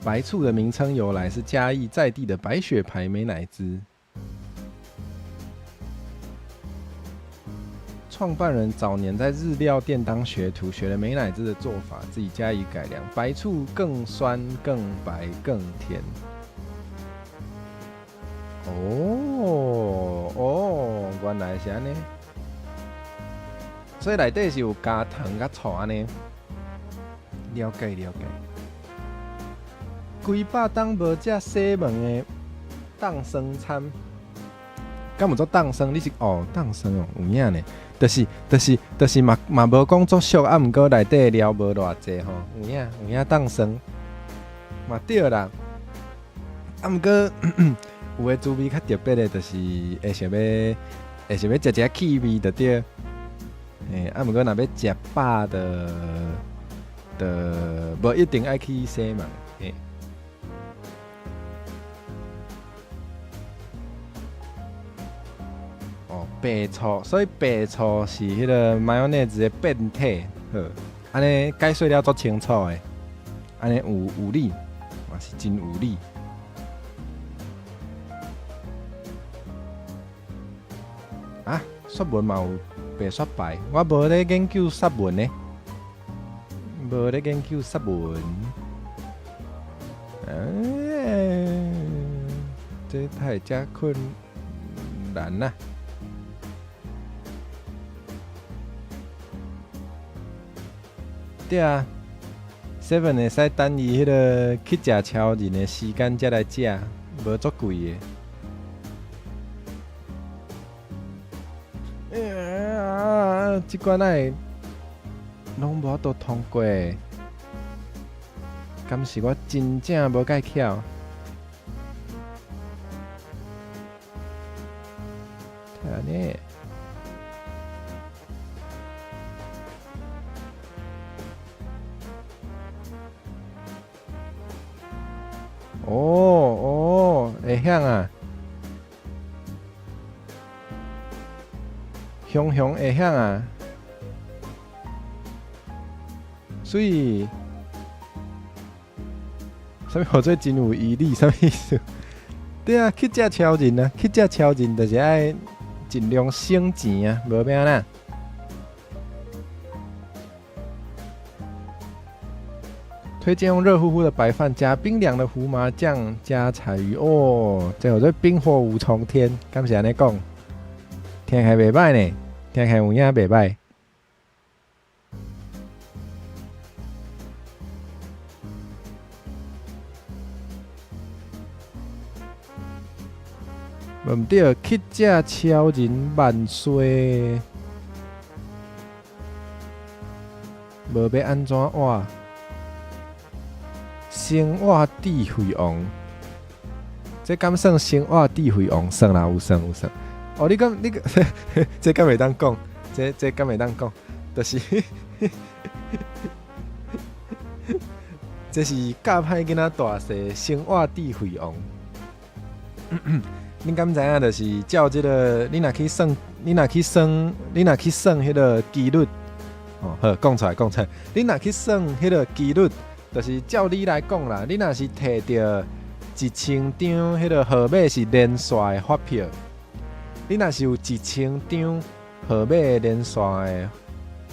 白醋的名稱由來是嘉義在地的白雪牌美乃滋。創辦人早年在日料店當學徒，學了美乃滋的做法，自己加以改良，白醋更酸、更白、更甜。哦哦，原來是按呢，所以內底是有加糖佮醋按呢。了解了解。幾百冬無食西門的凍霜餐，敢有做凍霜？你是哦凍霜哦，有影呢。就是就是就是嘛嘛無講足俗，啊，毋過內底的料無偌濟吼，有影有影凍霜嘛對啦。啊，毋過有的滋味較特別的，就是會想欲食食氣味就對。嘿，啊，毋過若欲食飽的，就無一定愛去西門。嘿。哦，白醋，所以白醋是彼个 mayonnaise 的變體，好，按呢解說了足清楚的，按呢有理，嘛是真有理。啊，雪文嘛有白雪牌，我無咧研究雪文呢，無咧研究雪文。欸，這太遮困難啦。對啊，Seven 會使等伊彼个去食超人的時間才來食，無足貴的。啊，這關會攏無法度通過，敢是我真正無蓋巧？按呢？哦哦，會曉啊！雄雄會曉啊！所以，啥物號做真有毅力？啥物意思？對啊，去食超人啊，去食超人就是愛盡量省錢啊，無欲按怎？推薦用熱乎乎的白飯加冰涼的胡麻醬加柴魚哦，這叫做冰火五重天，敢是按呢講？聽起來袂䆀呢，聽起來有影袂䆀。無毋對，乞食超人萬歲！無欲按怎活？生活智慧王，這敢算生活智慧王？算啦，有算有算。哦，你敢你這敢會當講？這敢會當講？就是，這是教歹囡仔大細生活智慧王。恁敢知影？就是照這个，你若去算，你若去算，你若去算彼个幾率，哦，好，講出來，講出來。你若去算彼个幾率，就是照你來講啦，你若是摕著一千張彼个號碼是連續的發票，你若是有一千張號碼連續的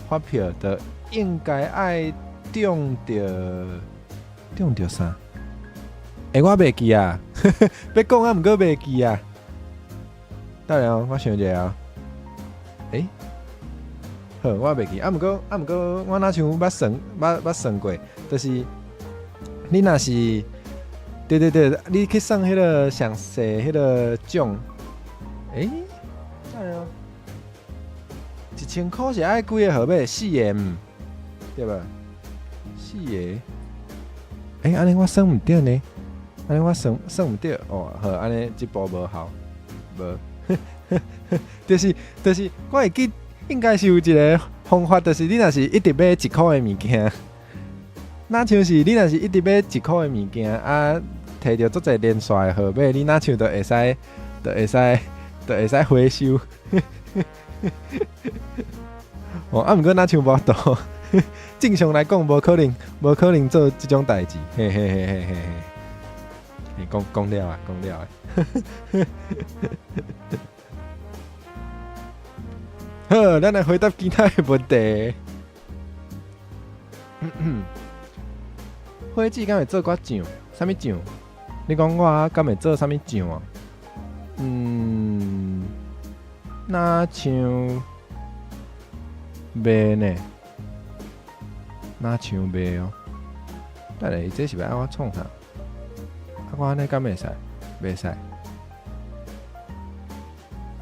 發票，就應該愛中著中著啥？欸，我袂記啊，欲講啊，毋過袂記啊。等下我想一下啊。欸，好，我袂記啊，毋過，我若像捌算，捌算過，就是你若是，對對對，你去算彼个詳細彼个獎，欸，等下，1000箍是愛幾个號碼？四个毋，對無？四個。欸，按呢我算毋著呢？按呢我算毋著哦，好，按呢這步無效，無，就是，我會記應該是有一个方法，就是你若是一直買一箍的物件，若像是你若是一直買一箍的物件，啊，摕著足濟連續的號碼，你若像就會使回收。哦，啊，毋過若像無法度，正常來講無可能做這種代誌，嘿嘿嘿嘿嘿嘿。你講講了啊，講了啊。好，咱來回答其他的問題。火子敢會做寡醬？啥物醬？你講我敢會做啥物醬啊？嗯，若像袂呢？若像袂哦。等下，這是欲愛我創啥？啊，我按呢敢袂使？袂使。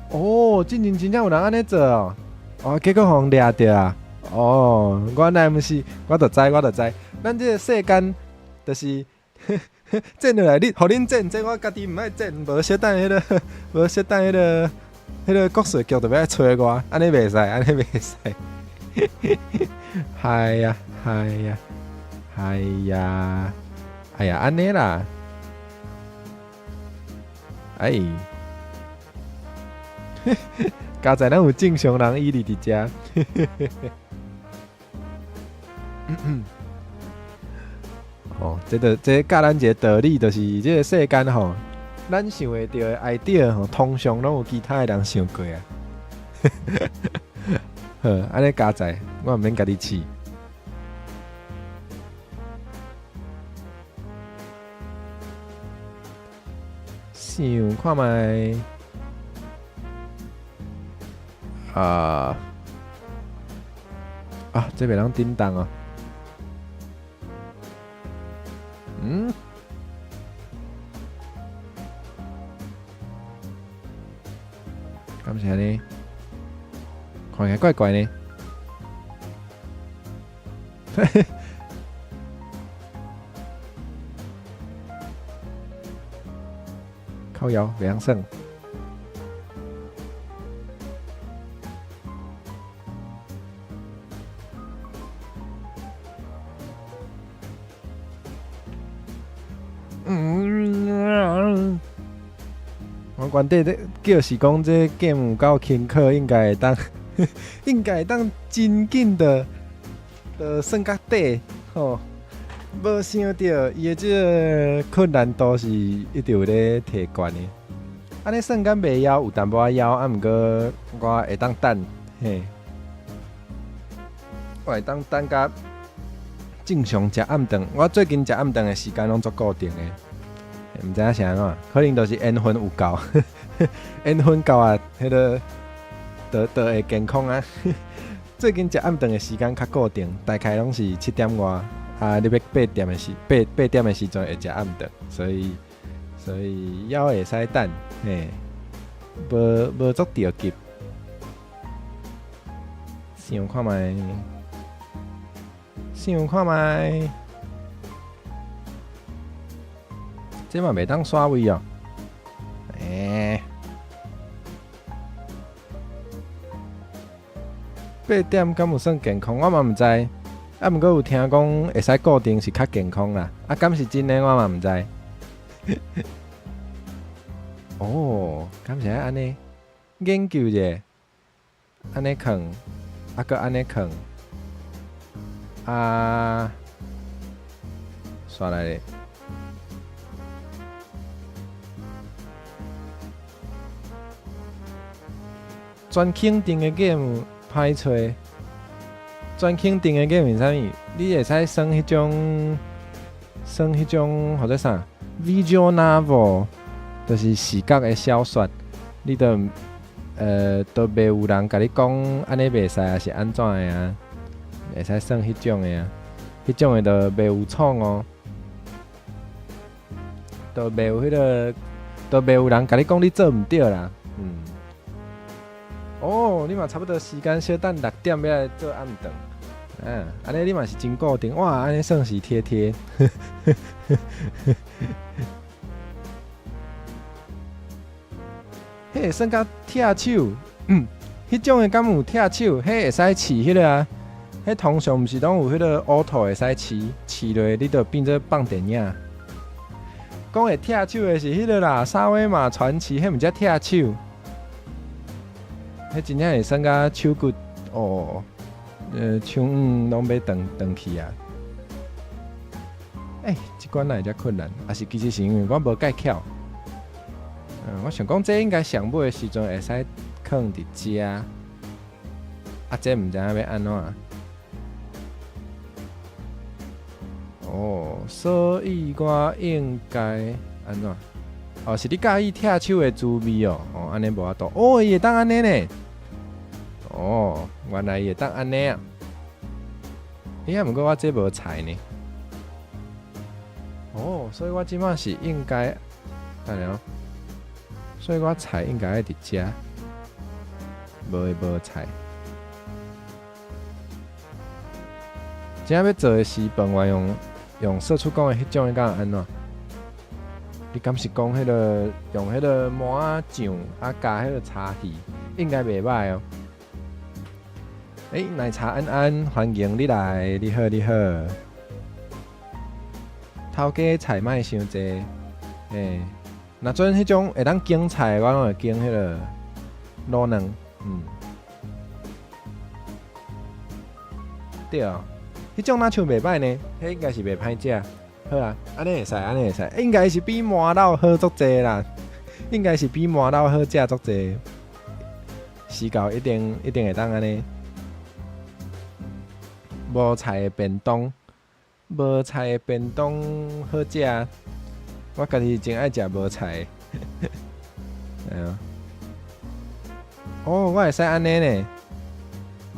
哦，進前真正有人按呢做哦。哦，結果予人掠著啊！哦，原來毋是，我就知，我就知。咱這个世間，就是剪落來，你，予恁剪，這我家己毋愛剪，無小等彼個，無小等彼個，彼個國稅局就欲來揣我，按呢袂使，按呢袂使。係呀，係呀，係呀，哎呀，按呢啦，哎，佳哉咱有正常人伊佇遮。哦，這就這教咱一个道理，就是這个世間吼，咱想會著的 idea 吼，通常攏有其他的人想過啊。好，按呢佳哉，我毋免家己試。想看覓啊啊！這袂當叮當哦。嗯？敢是按呢？看起來怪怪呢。靠腰，袂曉耍。嗯，我原底咧叫是講這 game 有夠輕巧，應該會當，應該會當真緊的，就算較底吼。無想著伊的這个困難度是一直有咧提懸的。按呢算敢袂枵，有淡薄仔枵，啊，毋過我會當等，嘿，我會當等甲正常食暗頓。我最近食暗頓的時間攏足固定的，毋知影是按怎，可能就是緣分有夠，緣分夠啊，彼个就會健康啊。最近食暗頓的時間較固定，大概攏是7點外。啊！你欲8點的時，八點的時陣會食暗頓，所以猶會使等，嘿，無足著急。想看覓，想看覓，這嘛袂當刷位哦。欸，八點敢有算健康？我嘛毋知。啊，毋過有聽講會使固定是較健康啦。啊，敢是真的我嘛毋知。哦，敢是愛按呢研究者，按呢囥，啊，閣按呢囥，啊，煞來咧。全肯定的 game 歹揣。全肯定的 game 是啥物？你會使耍彼種，耍彼種號做啥？Visual novel，就是視覺的小說。你就都袂有人共你講按呢袂使，抑是按怎的啊？會使耍彼種的啊？彼種的就袂有創哦，就袂有彼个，就袂有人共你講你做毋對啦。嗯。哦，你嘛差不多時間小等6點欲來做暗頓，嗯，按呢你嘛是真固定，哇，按呢算是貼貼。彼會算較拆手，嗯，彼種的敢有拆手？彼會使試彼个啊？彼通常毋是攏有彼个 auto 會使試，試落你就變做放電影。講會拆手的是彼个啦，沙威瑪傳奇，彼毋才拆手。彼真正會算甲手骨哦，手腕攏欲斷斷去啊！欸，這關哪會遮困難？抑是其實是因為我無蓋巧。嗯，我想講這應該上尾的時陣會使囥佇遮，啊，這毋知影欲按怎。哦，所以我應該按怎？哦，是你佮意拆手的滋味哦。哦，按呢無法度。哦，伊會當按呢呢。哦，原來伊會當按呢啊。欸，啊，毋過我這無菜呢。哦，所以我這擺是應該，等下哦。所以我菜應該愛佇遮，無會無菜。這欲做的是飯，我用用社畜講的彼種，敢按怎？你敢是講彼个用彼个麻仔醬啊加彼个柴魚，應該袂䆀哦。欸，奶茶安安，歡迎你來，你好你好。頭家菜莫傷濟，欸，若準彼種會當揀菜，我攏會揀彼个滷卵，嗯。對啊，彼種若像袂䆀呢，彼應該是袂歹食。好啊，按呢會使，按呢會使，應該是比麻荖好足濟啦，應該是比麻荖好食足濟。死狗一定一定會當按呢。無菜的便當，無菜的便當好食。我家己真愛食無菜的。哎啊。哦，我會使按呢呢，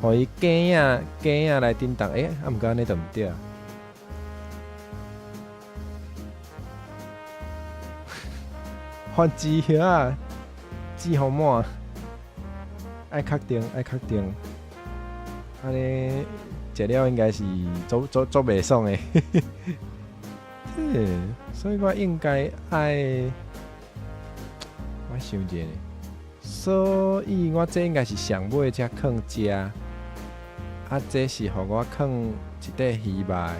予伊羹仔羹仔來叮當，欸，啊，毋過按呢就毋對啊。番薯葉仔，脂肪滿，愛確定愛確定，按呢食了應該是足足足袂爽的。所以我應該愛，我想一下呢，所以我這應該是上尾才囥遮，啊，這是予我囥一塊魚肉的，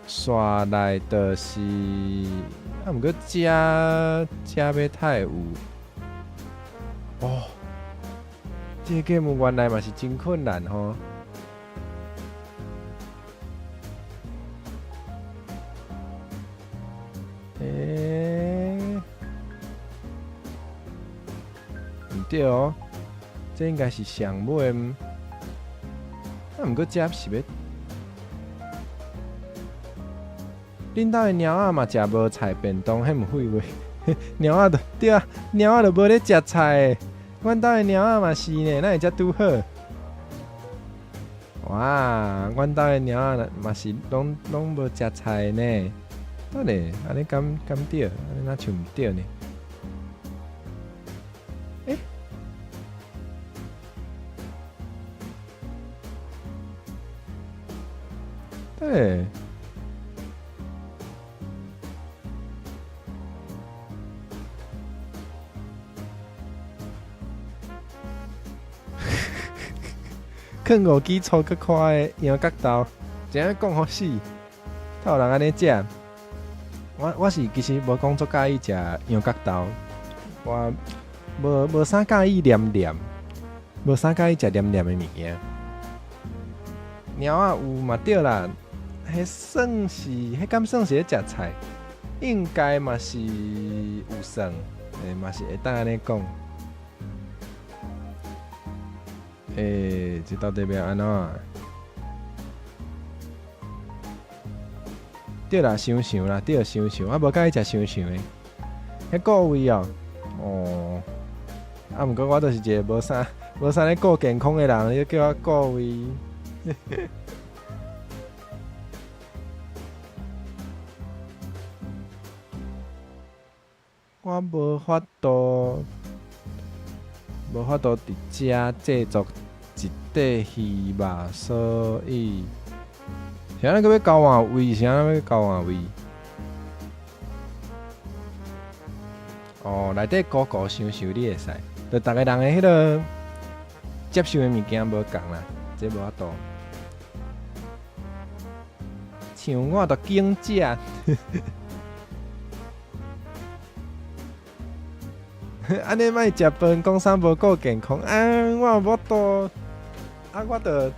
煞來就是，啊，毋過遮遮欲太有，哦，這個 game 原來嘛是真困難吼。欸，毋對哦，這應該是上尾，啊，毋過遮是欲，恁兜的貓仔嘛食無菜便當，彼毋廢話。貓仔就對啊，貓仔就無咧食菜的。阮兜的貓仔嘛是呢，哪會遮拄好？哇，阮兜的貓仔嘛是攏攏無食菜呢。等下，按呢敢敢對？按呢若像毋對呢？欸？對。囥五支粗閣寬的羊角豆，怎樣講予死？透有人按呢食？我我是其實無講足佮意食羊角豆，我無無啥佮意黏黏，無啥佮意食黏黏的物件。貓仔有嘛對啦，彼算是彼敢算是咧食菜？應該嘛是有算，欸嘛是會當按呢講。欸，這到底欲按怎？對啦，香腸啦，對香腸，我無佮意食香腸的。彼顧胃哦，哦，啊，毋過我就是一个無啥無啥咧顧健康的人，你叫我顧胃。我無法度，無法度佇遮製作一塊魚肉，所以，啥人閣欲交換位？啥人欲交換位？哦，內底糊糊想想你會使，就逐个人的彼个接受的物件無仝啦，這無法度。像我就揀食，按呢莫食飯，講啥無顧健康啊！我無法度，啊，我著，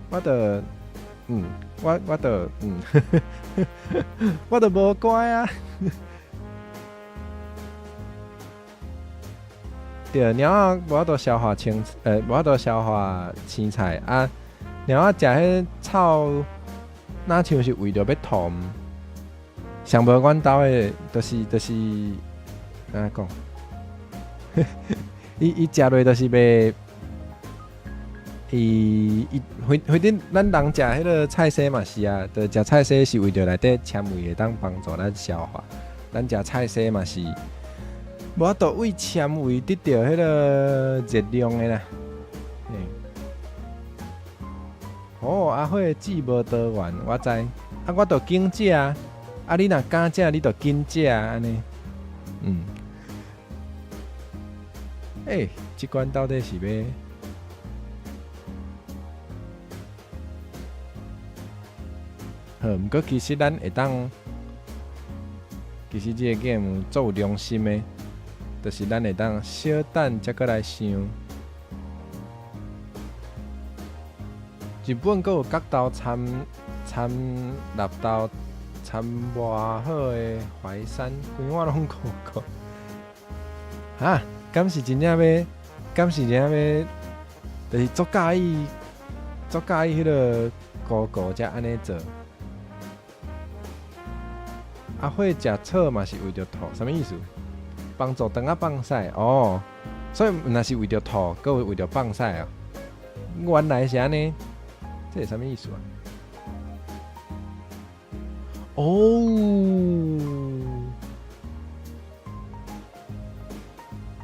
我著，嗯，我我著，嗯，我著無乖啊。對，貓仔無法度消化青，無法度消化青菜啊。貓仔食彼草，若像是為著欲吐。上無阮兜的，就是就是，按怎講？伊伊食落就是袂，伊伊反反正咱人食彼个菜荽嘛是啊，就食菜荽是為著內底纖維會當幫助咱消化。咱食菜荽嘛是無法度為纖維得著彼个熱量的啦。嘿，哦，阿火的舌無多元，我知。啊，我著緊食啊！啊，你若敢食，你著緊食按呢。嗯。欸，這關到底是欲？好，毋過其實咱會當，其實這個 game 足有良心的，就是咱會當小等才閣來想。日本閣有角豆摻摻納豆摻偌好的淮山，規碗攏糊糊。哈？敢是真正欲？敢是真正欲？就是足佮意，足佮意彼个哥哥才按呢做。阿火食草嘛是為著吐，啥物意思？幫助腸仔放屎哦，所以毋若是為著吐，閣有為著放屎哦。原來是按呢，這是啥物意思啊？哦，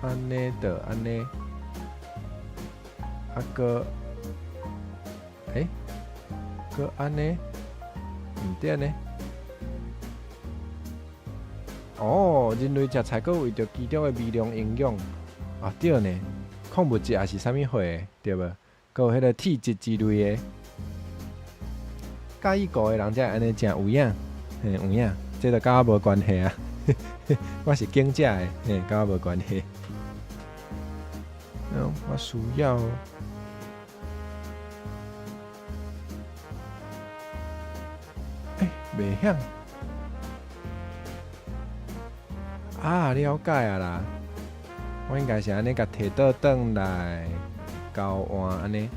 按呢就按呢，啊閣，欸，閣按呢，毋對呢。哦，人類食菜閣為著其中的微量營養，啊對呢，礦物質也是啥物貨的，對無？閣有彼個鐵質之類的。佮意糊的人才會按呢食有影，嘿有影，這就佮我無關係啊。我是緊食的，嘿，佮我無關係。我需要，欸，袂曉。啊，了解啊啦！我應該是按呢共提倒轉來交換按呢。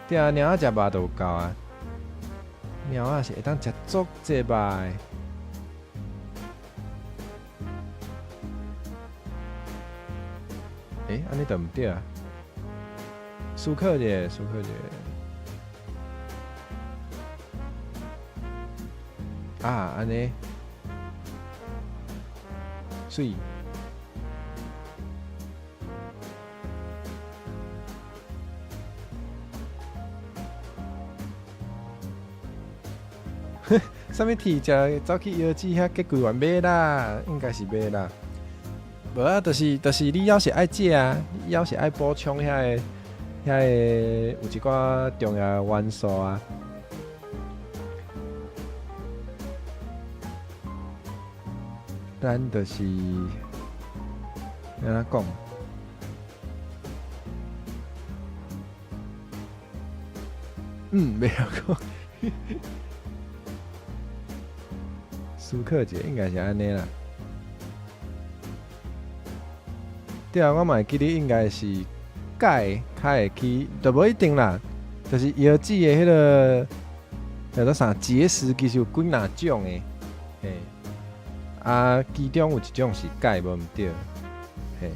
對啊，貓仔食肉就有夠啊。貓仔是會當食足濟肉的。欸，按呢就毋對啊。思考者，思考者。啊，按呢。媠。啥物鐵食走去腰子遐結櫃員買啦，應該是袂啦。無啊，就是你猶是愛食啊，你猶是愛補充遐個有一寡重要元素啊。咱就是按怎講？嗯，袂曉講。思考者應該是按呢啦。對啊，我嘛會記得應該是鈣較會去，都無一定啦。就是腰子的彼個叫做啥結石，其實有幾若種的，嘿。啊，其中有一種是鈣，無毋對，嘿。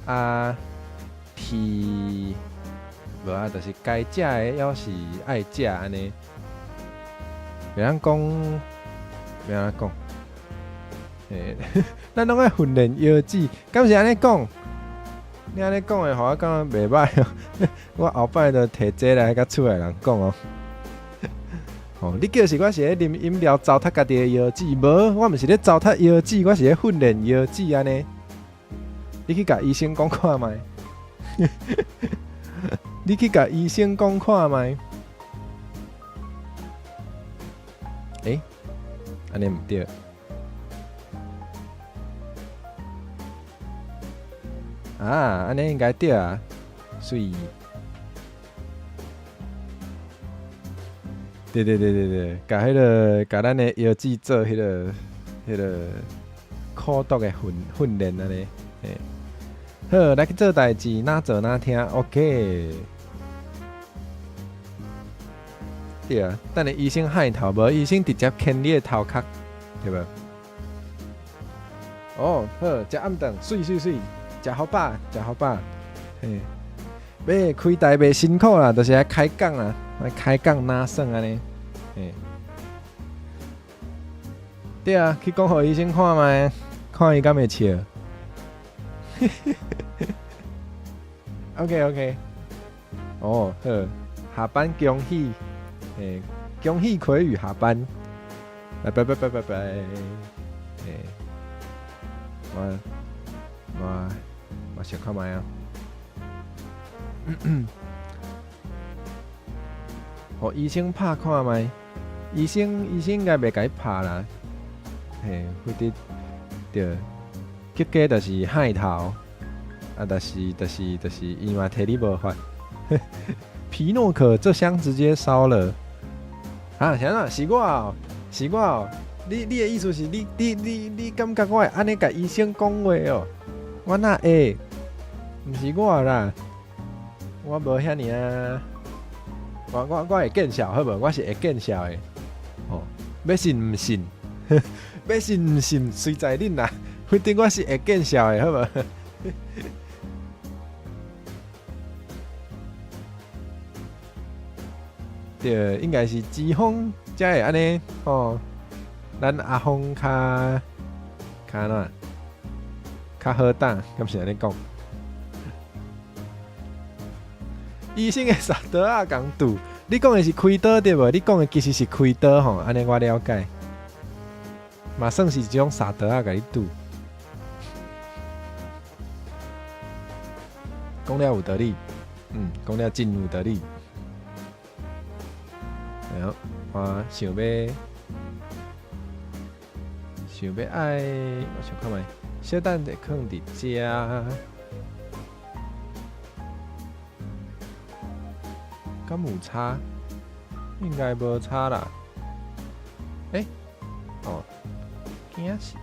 啊，鐵無啊，就是該食的猶是愛食按呢。袂曉講，欲按怎講？嘿，咱攏愛訓練腰子，敢是按呢講？你按呢講的，予我感覺袂歹哦。我後擺就提這來共厝內人講哦。哦，你叫是我是咧啉飲料糟蹋家己的腰子？無，我毋是咧糟蹋腰子，我是咧訓練腰子按呢。你去共醫生講看覓。你去共醫生講看覓。欸，按呢毋對。啊，按呢應該對啊，媠。對對對對對，共彼个，共咱的腰子做彼个苦毒的訓練按呢，嘿。好，來去做代誌，哪做哪聽，OK。對啊，等下醫生害頭無？醫生直接牽你的頭殼，對無？哦，好，食暗頓，媠媠媠，食予飽，食予飽，嘿。欲開台袂辛苦啦，就是愛開講啦，愛開講哪算按呢？嘿。對啊，去講予醫生看覓，看伊敢會笑。OK OK。哦，好，下班恭喜，欸，恭喜葵宇下班，來拜拜拜拜拜，欸，我想看覓啊。予醫生拍看覓，醫生應該袂共你拍啦，嘿，反正對，結果就是害頭，啊，但是伊嘛提你無法。皮諾可這箱直接燒了，啊，啥啊？是我哦，是我哦。你的意思是你感覺我會按呢共醫生講話哦？我哪會？毋是我啦，我無遐爾啊。我會見笑好無？我是會見笑的。哦，欲信毋信？欲信毋信？隨在恁啦。反正我是會見笑的，好無？對，應該是脂肪才會按呢吼。咱阿峰較按怎？較好膽，敢是按呢講？醫生的捒刀仔共拄，你講的是開刀對無？你講的其實是開刀吼，按呢我了解。嘛算是一種捒刀仔共你拄。講了有道理，嗯，講了真有道理。哎喲，我想欲愛，我想看覓，小等者囥佇遮，敢有差？應該無差啦。欸？哦，驚死！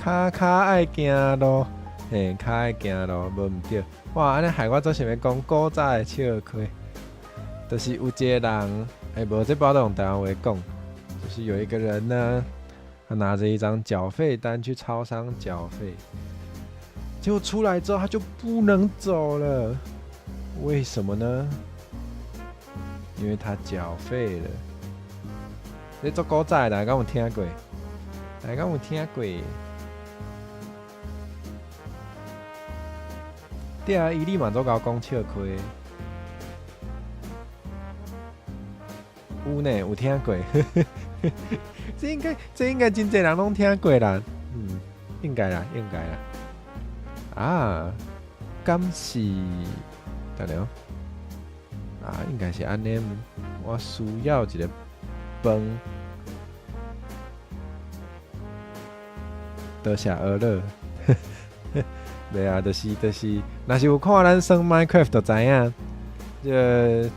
跤跤愛行路，嘿，跤愛行路，無毋對。哇，按呢害我足想欲講古早的笑話，就是有一個人，欸，無這擺都用台灣話講，就是有一個人呢，他拿着一張繳費單去超商繳費，結果出來之後他就不能走了，為什麼呢？因為他繳費了。這足古早的，大家敢有聽過？大家敢有聽過？對啊，伊你嘛足𠢕講笑話。有呢，有聽過。這應該真濟人攏聽過啦。嗯，應該啦，應該啦。啊，敢是？等下，啊，應該是按呢。我需要一个飯。多謝阿樂。袂啊，就是，若是有看咱耍 Minecraft 就知影，這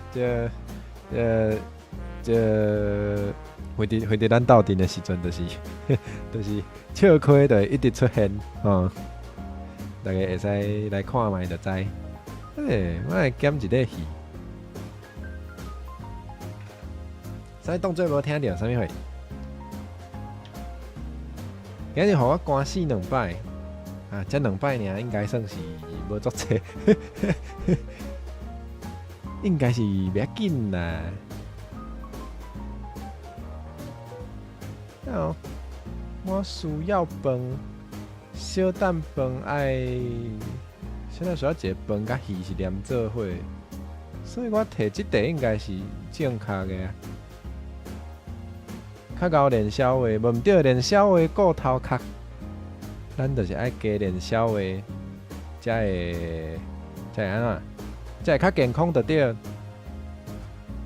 會佇咱鬥陣的時陣，就是笑話就會一直出現吼，大家會使來看覓就知。欸，我來減一个魚，啥當做無聽著，啥物貨？今日予我寒死兩擺，啊，才兩擺爾，應該算是無足濟，應該是袂要緊啦。哦，我需要飯，小等飯愛，小等需要一个飯佮魚是連做伙，所以我提這塊應該是正確的啊。較𠢕練痟話，無毋對，練痟話顧頭殼，咱就是愛加練痟話，才會按怎？才會較健康就對。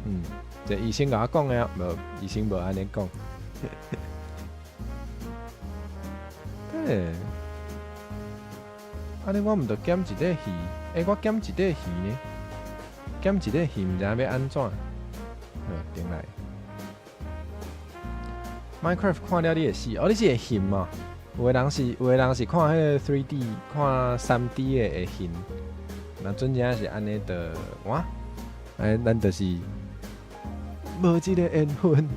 嗯，這醫生共我講的，無醫生無按呢講。對，按呢我毋著減一塊魚？欸，我減一塊魚呢？減一塊魚，毋知影欲按怎？好，轉來。Minecraft 看了你會死，哦，你是會眩哦？有的人是看彼个 3D，看3D 的會眩。若真正是按呢，就哇，哎，咱就是無這个緣分。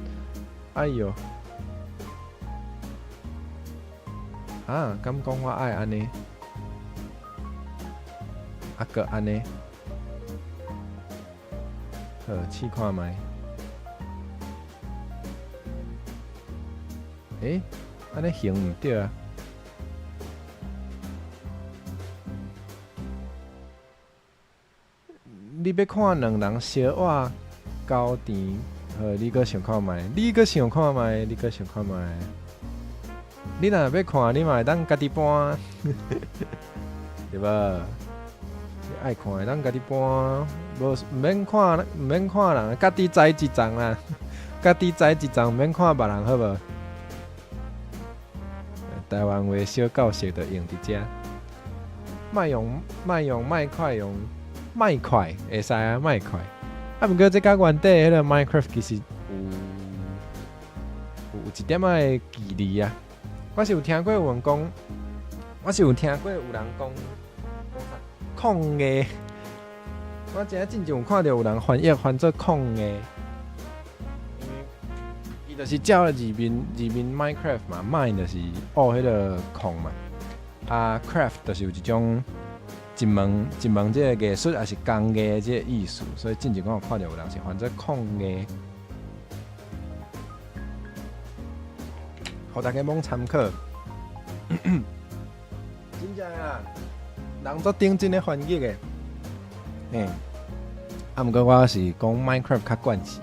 哎喲，啊，敢講我愛按呢？啊，閣按呢？好，試看覓。欸，按呢行毋對啊！你欲看兩人相倚交纏，好，你閣想看覓，你閣想看覓，你閣想看覓。你若欲看，你嘛會當家己搬，對無？你愛看會當家己搬，無毋免看，毋免看人，家己載一層啦，家己載一層，毋免看別人好無？台灣話小教室就用佇遮，莫用莫用麥塊用麥塊會使啊，麥塊。啊，毋過這佮原底彼个 Minecraft 其實有一點仔的距離啊。我是有聽過有人講，我是有聽過有人講講啥礦的，我知影進前有看著有人翻譯翻做礦的，因為伊就是照字面字面 Minecraft 嘛，mine 就是學彼个礦嘛，啊 craft 就是有一種一門一門這个藝術，抑是工藝這个意思，所以進前我有看著有人是翻做礦藝，予大家罔參考。真正啊，人足認真咧翻譯的，嘿，啊，毋過我是講 Minecraft 較慣勢，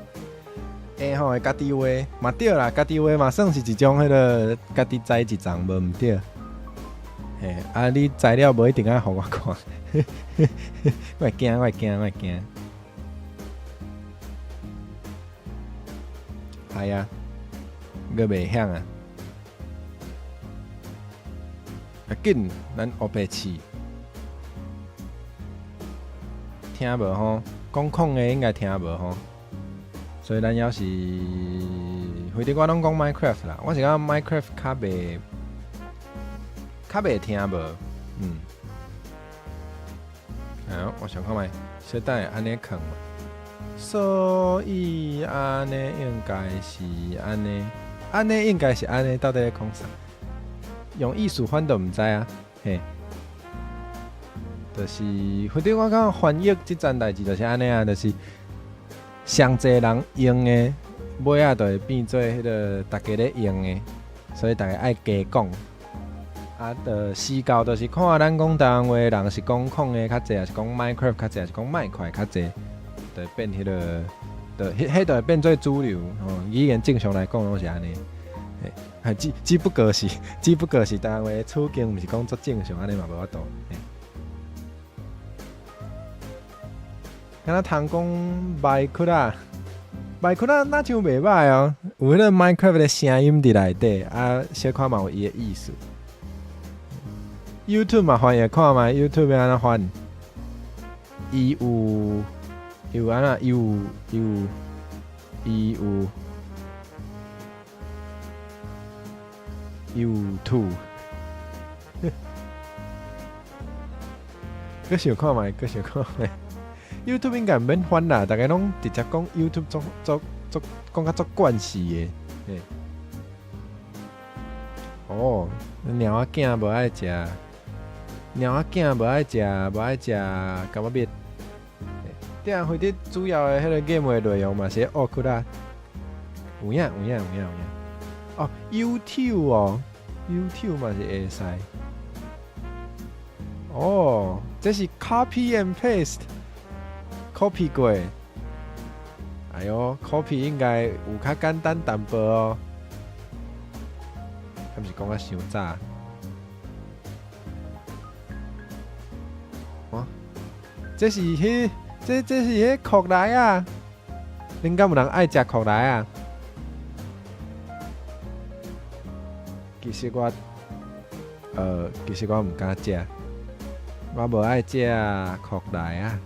會吼，家己話嘛對啦，家己話嘛算是一種彼个家己栽一層無毋對。嘿，啊，你材料無一定愛予我看，我會驚，我會驚，我會驚。係啊，閣袂曉啊。啊緊，咱烏白試，聽無吼？講空的應該聽無吼？所以咱猶是，反正我攏講 Minecraft 啦，我是感覺 Minecraft 較袂聽無，嗯。好，我想看覓，小等下按呢囥嘛，所以按呢應該是按呢，按呢應該是按呢，到底咧講啥？用意思翻都毋知啊，嘿，就是，反正我感覺翻譯這層代誌就是按呢啊，就是上濟人用的，尾仔就會變做彼个逐家咧用的，所以逐家愛加講。啊，就時到就是看咱講台灣話的人是講空的較濟，抑是講 Minecraft 較濟，抑是講麥塊較濟，就會變彼个，就彼彼就會變做主流吼。語言正常來講攏是按呢，嘿，只不過是台灣話的處境，毋是講足正常，按呢嘛無法度。敢若通講麥克啊，麥克啊，若像袂䆀哦，有彼个 Minecraft 的聲音佇內底，啊，小可嘛有伊的意思。YouTube 嘛翻譯看覓，YouTube 欲按怎翻？伊有伊有按怎？伊有伊有伊有 YouTube。閣想看覓，閣想看覓。YouTube 應該毋免翻啦，逐家攏直接講 YouTube 足足足講甲足慣勢的。嘿。哦，貓仔囝無愛食，貓仔囝無愛食，無愛食柑仔蜜。對啊，反正主要的彼個 game 的內容嘛是咧學骨仔。有影有影有影有影。哦，YouTube 哦，YouTube 嘛是會使。哦，這是 copy and paste，copy 過。哎喲，copy 應該有較簡單淡薄哦。敢是講甲傷早？哦，這是彼，這是彼酷來啊！恁敢有人愛食酷來啊？其實我，其實我毋敢食，我無愛食酷來啊。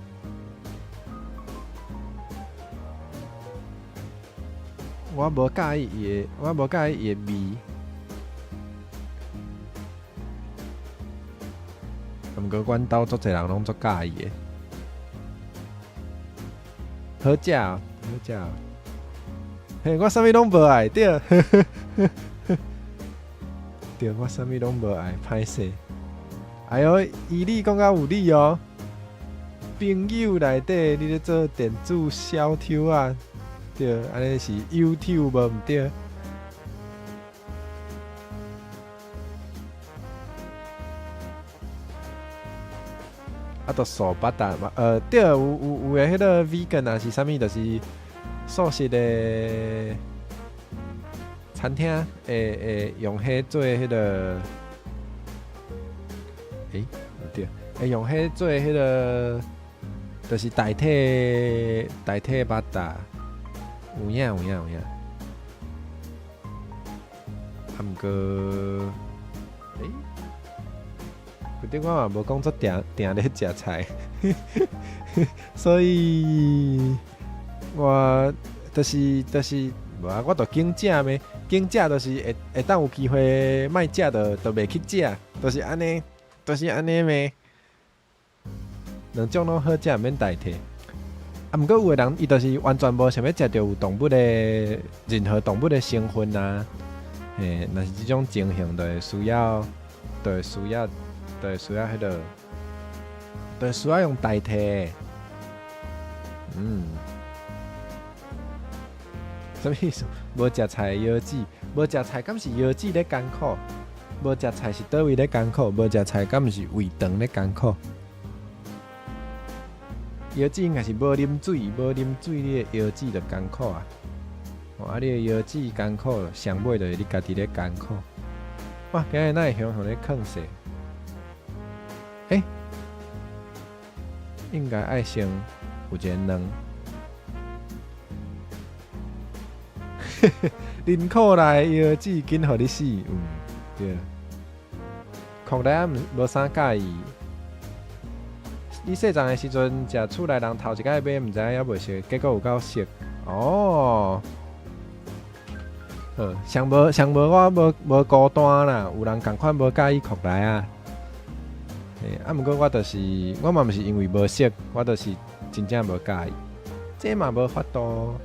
我無佮意伊的，我無佮意伊的味。毋過阮兜足濟人攏足佮意的。好食哦，好食哦。嘿，我啥物攏無愛，對。對，我啥物攏無愛，歹勢。哎喲，伊你講甲有理哦。朋友內底，你咧做電子小偷啊？對，按呢是 YouTube 無毋對。啊，啊，就素腹達嘛，對，有的彼个 vegan 啊是啥物，就是素食的餐廳會用彼做彼个，毋對，會用彼做彼个，就是代替腹達，有影有影有影。啊，毋過，反正我嘛無講足定定咧食菜，所以我就是無啊，我就揀食咩，揀食就是會當有機會莫食就袂去食，就是按呢，就是按呢咩。兩種攏好食，毋免代替。啊，毋過有的人伊就是完全無想欲食著有動物的任何動物的成分啊，嘿，若是這種情形，就會需要彼个，就會需要用代替。啥物意思？無食菜腰子，無食菜敢是腰子咧艱苦？無食菜是佗位咧艱苦？無食菜敢毋是胃腸咧艱苦？腰子應該是無啉水，無啉水，你的腰子就艱苦啊！哦，啊，你的腰子艱苦，上尾就是你家己咧艱苦。哇，今日哪會雄雄咧囥勢？應該愛先有一个卵。恁褲內腰子緊予你死，對。褲內仔無啥佮意。你細陣的時陣，食厝內人頭一擺買，毋知影猶未熟，結果有夠熟。哦，好，上無我無孤單啦，有人仝款無佮意褲內啊。嘿，啊，毋過我就是，我嘛毋是因為無熟，我就是真正無佮意。這嘛無法度，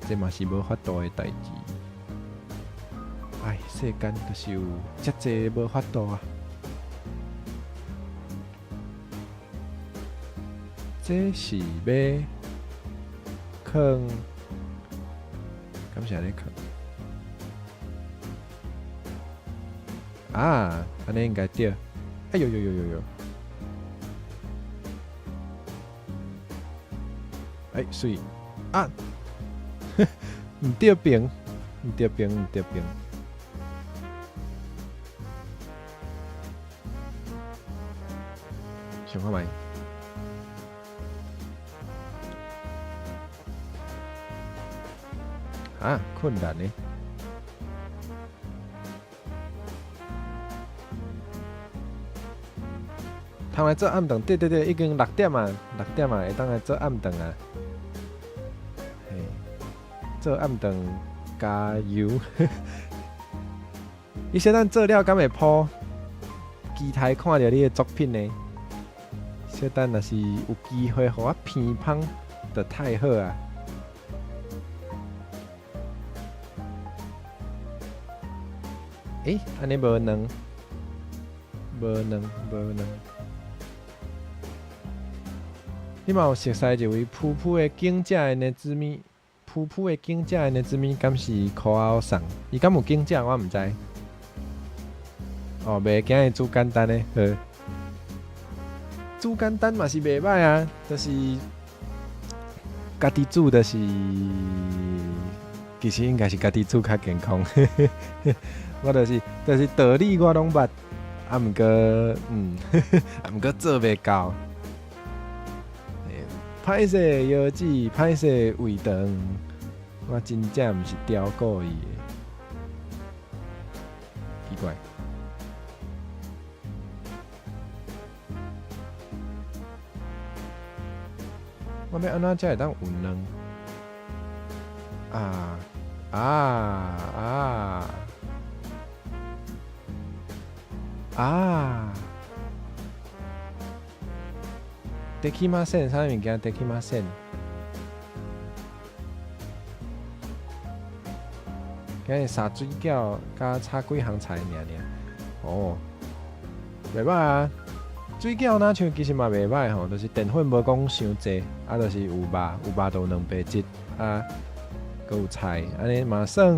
這嘛是無法度的代誌。唉，世間就是有遮濟無法度啊！這是欲囥，敢是按呢囥？啊，按呢應該對。哎呦呦呦呦呦！哎，媠啊！毋對平，毋對平，毋對平。想看覓？啊，困難呢？通來做暗頓，對對對，已經6點啊，6點啊，會當來做暗頓啊。嘿，做暗頓加油！你小等做了，敢會鋪？期待看著你的作品呢？小等若是有機會予我偏芳，就太好啊！按呢無卵，無卵，無卵。你嘛有熟似一位噗噗的警者的呢子咪？噗噗的警者的呢子咪，敢是苦仔送？伊敢有警者？我毋知。哦，袂今日煮簡單的，好。煮簡單嘛是袂歹啊，就是家己煮，就是其實應該是家己煮較健康。我就是道理我攏捌，啊毋過，啊毋過做袂到。歹勢腰子，歹勢胃腸，我真正毋是刁故意的。奇怪，我欲按怎才會當有卵？啊啊啊啊！できません，啥物件？できません。今日煠水餃佮炒幾項菜爾爾。哦，袂歹啊！水餃若像其實嘛袂歹吼，就是澱粉無講傷濟，啊，就是有肉，有肉就有蛋白質，啊，閣有菜，按呢嘛算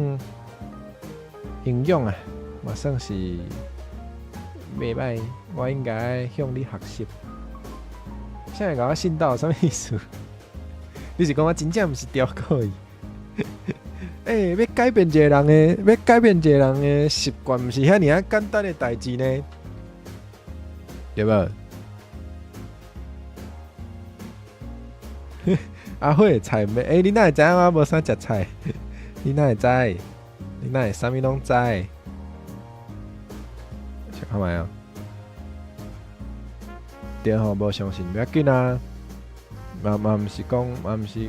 營養啊，嘛算是袂歹。我應該向你學習。啥會共我信到啥物意思？你是講我真正毋是刁故意？欸，欲改變一个人的，欲改變一个人的習慣，毋是遐爾仔簡單的代誌呢，對無？阿火菜咩？欸，你哪會知影我無啥食菜？你哪會知？你哪會啥物攏知？試看覓啊？對吼，無相信，無要緊啊。嘛嘛毋是講，嘛毋是，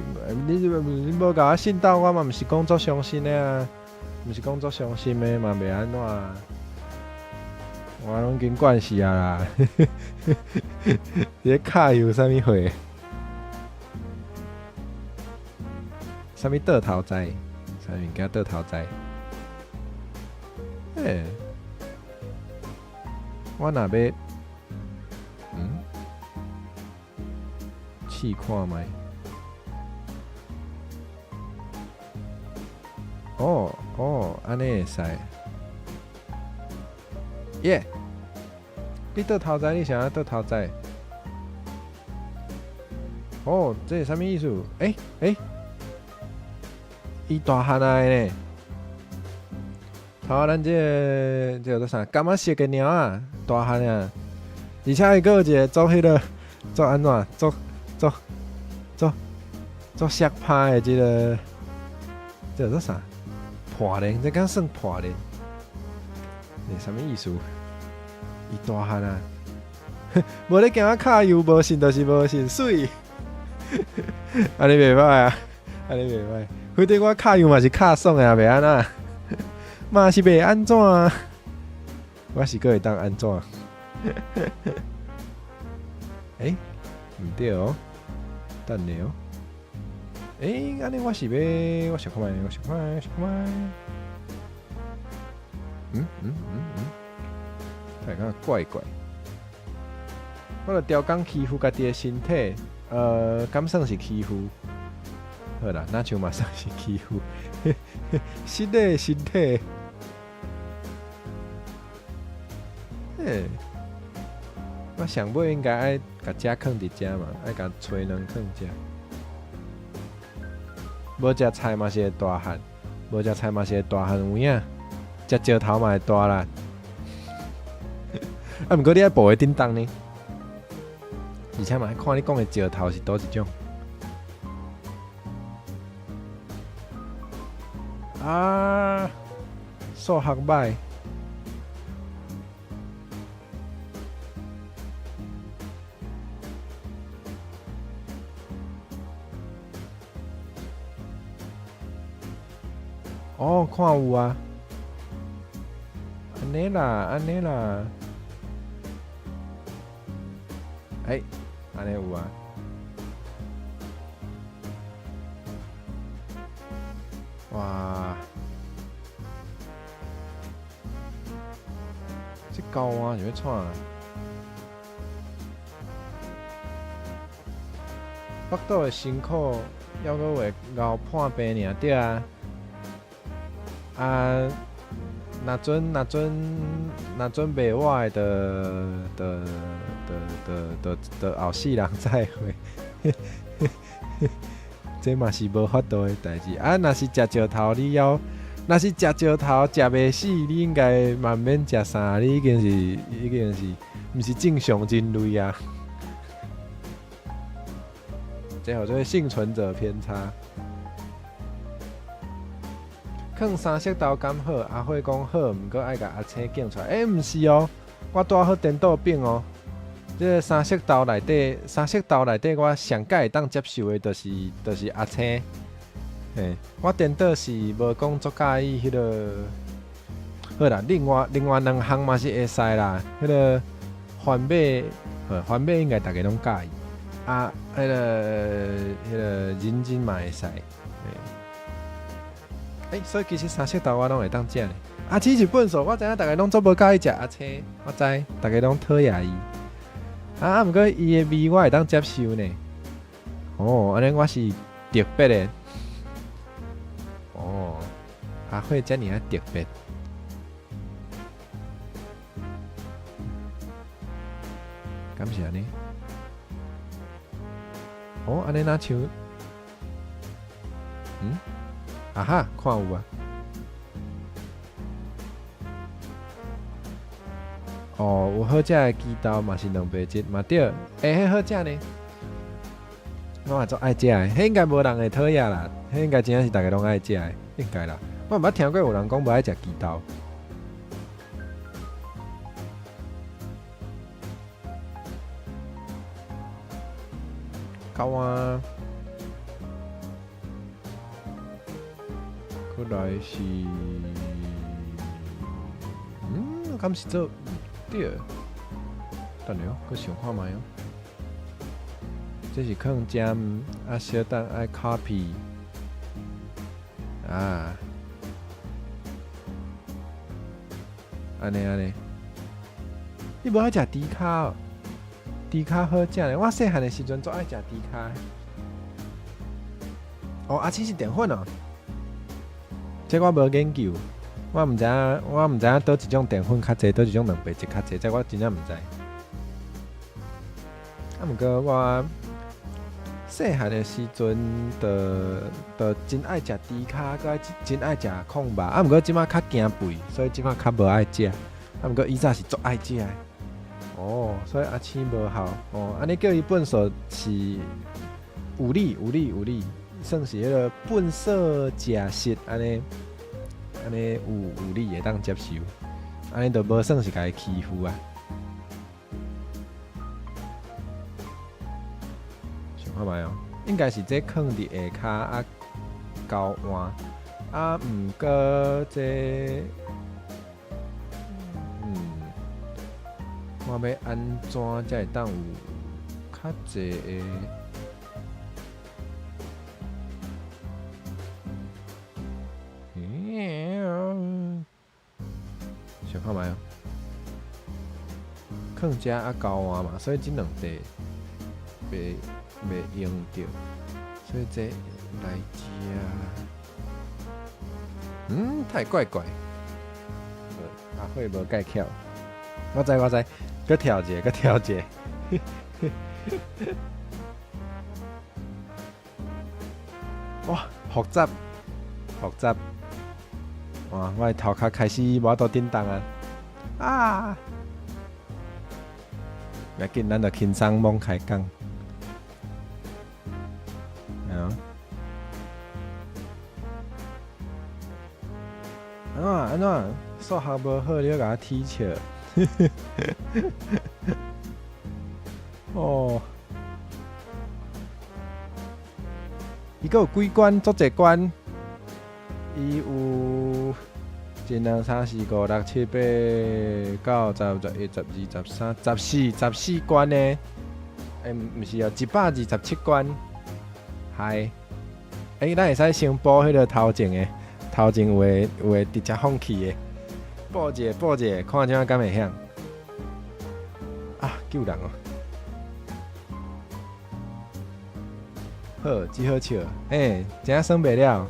你你無共我信到，我嘛毋是講足傷心的啊，毋是講足傷心的，嘛袂按怎啊。我攏已經慣勢啊啦。你咧敲油啥物貨？啥物倒頭栽？啥物件倒頭栽？欸，我若欲，嗯，試看覓。哦哦，按呢會使。耶！你倒頭栽，你想欲倒頭栽？哦，這是啥物意思？欸欸，伊大漢啊呢？頭仔咱這个這叫做啥？柑仔色的貓仔，大漢啊，而且伊閣有一个做彼个做按怎？做做做做摔拍的這个，這叫做啥？破鏈，這敢算破鏈？是啥物意思？伊大漢啊，無咧驚我敲油，無信就是無信，媠。按呢袂歹啊，按呢袂歹。反正我敲油嘛是敲爽的啊，袂按怎，嘛是袂按怎啊。我是閣會當按怎？欸，毋對哦，等下哦。欸，按呢我是欲，我想看覓，我想看覓，我想看覓。嗯嗯嗯嗯，會感覺怪怪。我著刁工欺負家己的身體，敢算是欺負？好啦，若像嘛算是欺負。新的身體。欸，我上尾應該愛共食囥佇遮嘛，愛共炊卵囥遮。無食菜嘛是會大漢，無食菜嘛是會大漢有影，食石頭嘛會大啦。啊，毋過你愛步會振動呢？而且嘛愛看你講的石頭是佗一種。啊，數學歹。哦，看有啊。按呢啦，按呢啦。欸，按呢有啊。哇！這狗啊是欲創啊？腹肚會辛苦，猶閣會𠢕破病爾，對啊。啊，若準若準若準袂活的，就就就就就後世人再會。這嘛是無法度的代誌。啊，若是食石頭，你猶若是食石頭食袂死，你應該嘛毋免食啥，你已經是已經是毋是正常人類啊？這號做倖存者偏差。囥三色豆敢好？阿火講好，毋過愛共阿青敬出來。欸，毋是哦，我拄仔好顛倒反哦。這个三色豆內底，三色豆內底，我上蓋會當接受的，就是就是阿青。嘿，我顛倒是無講足佮意彼个。好啦，另外另外兩項嘛是會使啦。彼个番麥，番麥應該逐家攏佮意。啊，彼个彼个人參嘛會使。欸，所以其實三色豆我攏會當食呢。阿青是糞埽，我知影逐家攏足無佮意食阿青，我知，逐家攏討厭伊。啊，毋過伊的味我會當接受呢。哦，按呢我是特別的。哦，阿火遮爾仔特別。敢是按呢？哦，按呢若像，嗯，啊哈，看有啊。哦，有好食的枝豆嘛是蛋白質嘛對，欸，彼好食呢。我嘛足愛食的，彼應該無人會討厭啦，彼應該真正是逐家攏愛食的，應該啦。我毋捌聽過有人講無愛食枝豆。狗啊！過來是，嗯，敢是做毋對？等下哦，閣想看覓哦。這是囥遮，啊，小等愛 copy 啊，按呢按呢，你無愛食豬跤哦？豬跤好食呢，我細漢的時陣足愛食豬跤。哦，阿青是澱粉哦，這我無研究，我毋知影，我毋知影佗一種澱粉較濟，佗一種蛋白質較濟，這我真正毋知。啊，毋過我細漢的時陣，就就真愛食豬跤，閣愛真愛食炕肉。啊，毋過這馬較驚肥，所以這馬較無愛食。啊，毋過以早是足愛食的。哦，所以阿青無效。哦，按呢叫伊糞嗍是有理有理有理，算是彼个糞嗍食食按呢，按呢有有理會當接受，按呢就無算是共伊欺負啊。想看覓哦，應該是這囥佇下跤啊交換，啊，毋過這，嗯，我欲按怎才會當有較濟的？想看覓哦，囥遮啊交換嘛，所以這兩塊袂袂用著，所以這來遮，嗯，太怪怪，阿慧無蓋巧，我知我知，閣跳一个，閣跳一个，哇，複雜複雜，哇，我的頭殼開始無法度振動啊！啊！無要緊，咱就輕鬆罔開講。啊？按怎按怎？數學無好，你閣共我恥笑？哦，伊閣有幾關？足濟關。伊有一、兩、三、四、五、六、七、八、九、十、十一、十二、十三、十四、十四關呢？欸，毋是哦，127關。嗨，欸，咱會使先補彼个頭前的，頭前有的有的直接放棄的，補一下補一下，看這敢會曉。啊，救人哦！好，真好笑，欸，真正耍袂了。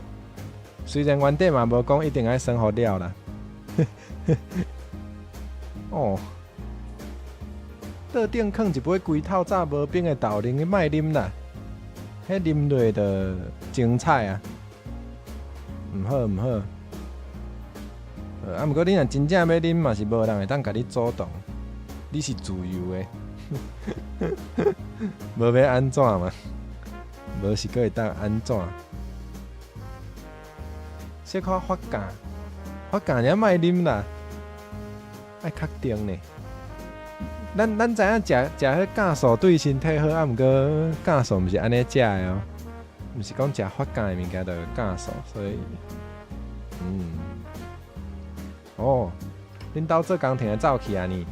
雖然原底嘛無講一定愛耍予了啦。哦，桌頂囥一杯規透早無冰的豆奶，你莫啉啦，彼啉落就精彩啊！毋好毋好。啊，毋過你若真正欲啉嘛是無人會當共你阻擋，你是自由的，無欲按怎嘛，無是閣會當按怎？小可發教，發教爾莫啉啦，愛確定呢。咱咱知影食食彼酵素對身體好，啊，毋過酵素毋是按呢食的哦，毋是講食發酵的物件就有酵素，所以，嗯，哦，恁兜做工程的走去啊呢？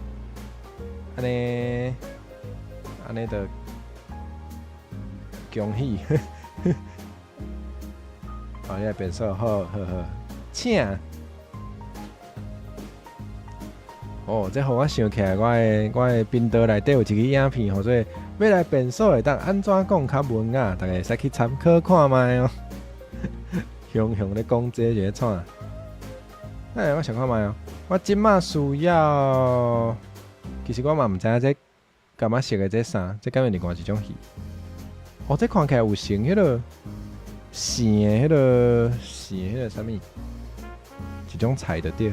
按呢，按呢就恭喜。哦，你來變數，好好好，請。哦，這予我想起來，我的我的頻道內底有一支影片，號做欲來變數會當按怎講較文雅，大家會使去參考看覓哦。雄雄咧講這是咧創？欸，我想看覓哦。我這馬需要，其實我嘛毋知影這感覺色的這啥，這敢是另外一種魚？哦，這看起來有成彼個生的彼個生的彼個啥物，一種菜就對。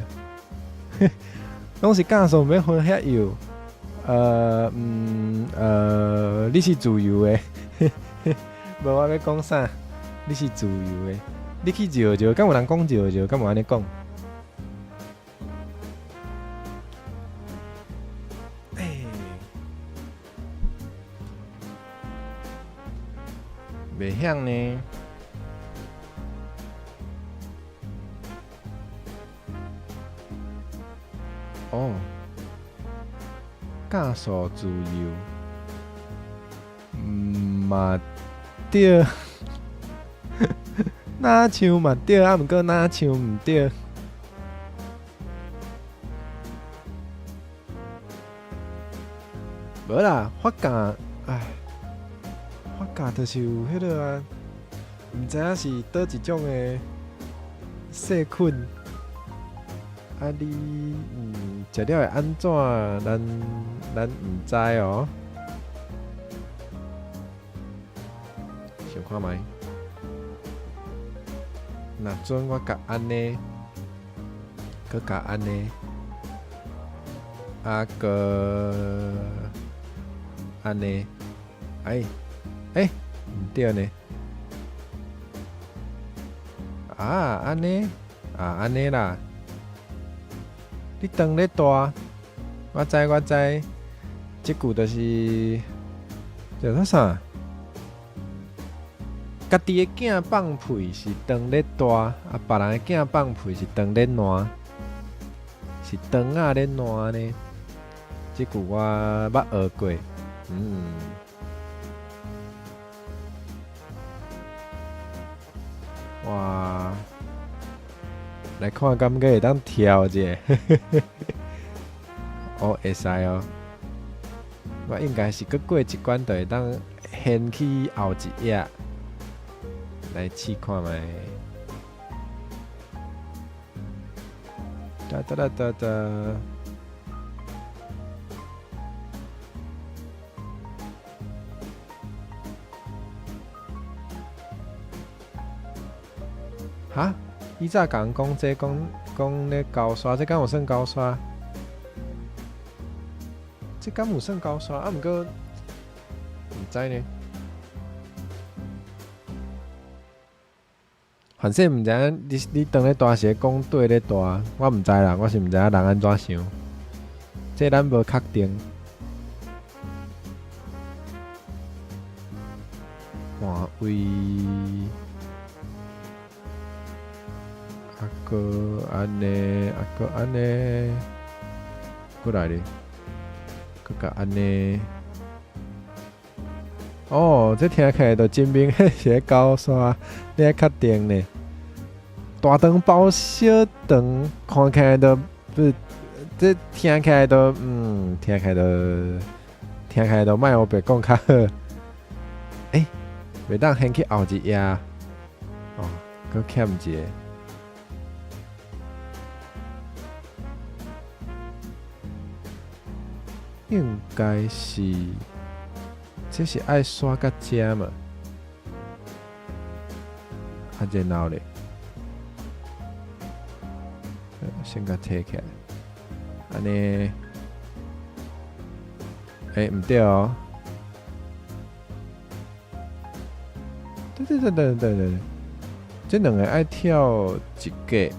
攏是酵素毋免分遐幼。你是自由的，無我欲講啥？你是自由的，你去繞繞，敢有人講繞繞？敢無按呢講？欸，袂曉呢。哦，酵素自由，嘛對，若像嘛對，啊，毋過若像毋對。無啦，佛教，唉，佛教就是有彼个啊，毋知影是佗一種的細菌。啊你，食了會按怎？咱毋知哦。想看覓？若準我共按呢，閣共按呢，啊閣按呢，哎，欸，毋對呢。啊，按呢，啊，按呢啦。你當咧大，我知我知，這句就是叫做啥？家己的囝放屁是當咧大，啊，別人的囝放屁是當咧爛，是腸仔咧爛呢。這句我捌學過，哇！來看，敢閣會當跳者？哦，會使哦。我應該是閣過一關，就會當掀去後一頁，來試看覓。噠噠噠噠噠。哈？以早共人講這講講咧高沙，這敢有算高沙？這敢有算高沙？啊，毋過毋知呢。反正毋知影你當咧大是咧講對咧大，我毋知啦，我是毋知影人按怎想。這咱無確定。換位。啊，閣按呢，啊，閣按呢，閣來咧，閣共按呢。哦，這聽起來就真明顯是咧高沙，你愛確定呢？大腸包小腸，看起來就不是，這聽起來就聽起來就莫烏白講較好。欸，袂當掀去後一頁。哦，閣欠一个。應該是，這是愛刷到遮嘛？啊，然後咧，先共提起來，按呢，欸，毋對哦，對對對對對對，這兩个愛跳一格。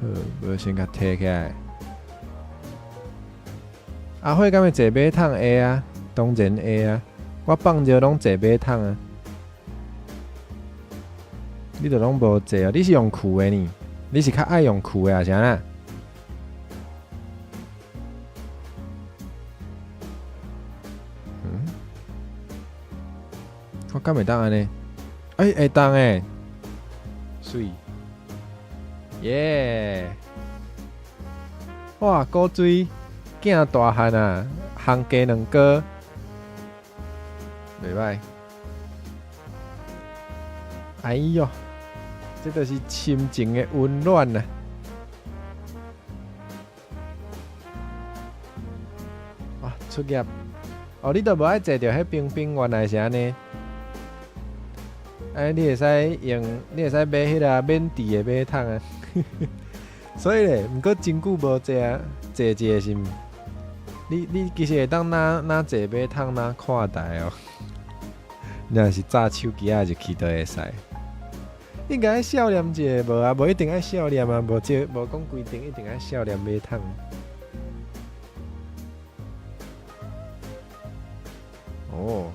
好，無先共提起來。阿慧敢會坐馬桶會啊？當然會啊！我放尿攏坐馬桶啊。你著攏無坐啊？你是用跍的呢？你是較愛用跍的，抑是按怎？嗯？我敢會當按呢？欸，會當欸！媠。耶！哇，古錐囝大漢啊，烘雞卵糕，袂䆀。哎喲，這就是親情的溫暖啊！出業。哦，你都無愛坐著彼冰冰，原來是按呢。哎，你會使用，你會使買彼個免治的馬桶啊。所以咧，毋過真久無坐啊，坐一下是毋？你其實會當若若坐馬桶，若看台哦。若是紮手機仔入去都會使。應該愛少念一下無啊？無一定愛少念啊，無這無講規定一定愛少念馬桶。哦，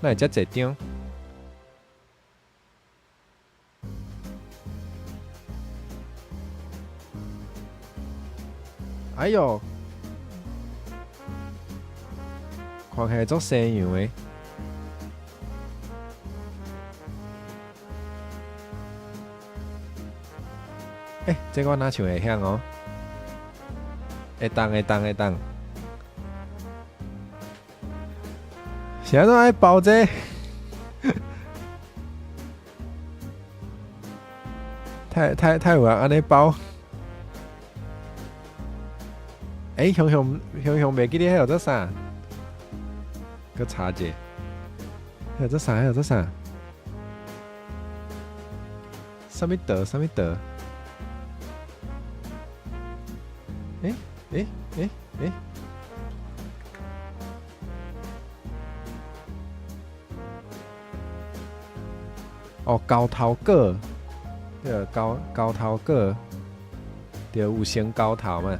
哪會遮濟張？哎喲，看起來足西洋的。欸，這我若像會曉哦？會當會當會當。是按怎愛包這個？太太太有人按呢包？欸，雄雄雄雄袂記得彼號做啥？閣查者，彼號做啥？彼號做啥？啥物桃？啥物桃？欸欸欸欸！哦，猴頭果，對，猴猴頭果，對，有生猴頭嘛？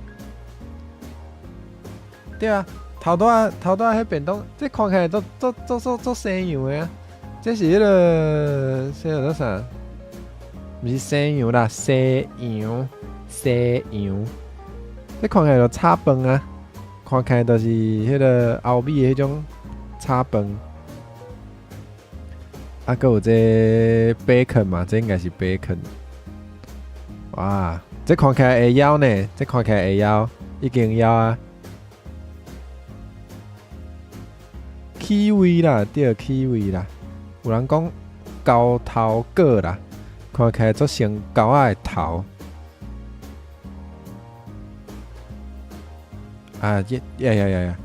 對啊，頭拄仔頭拄仔彼便當，這看起來足足足足足西洋的啊！這是彼個啥叫做啥？毋是西洋啦，西洋西洋。這看起來就炒飯啊，看起來就是彼個歐美的彼種炒飯。啊，閣有這 bacon 嘛？這應該是 bacon。哇，這看起來會枵呢，這看起來會枵，已經枵啊。起味啦，對，起味啦。有人講猴頭果啦，看起來足像猴仔的頭。啊，這呀呀呀呀，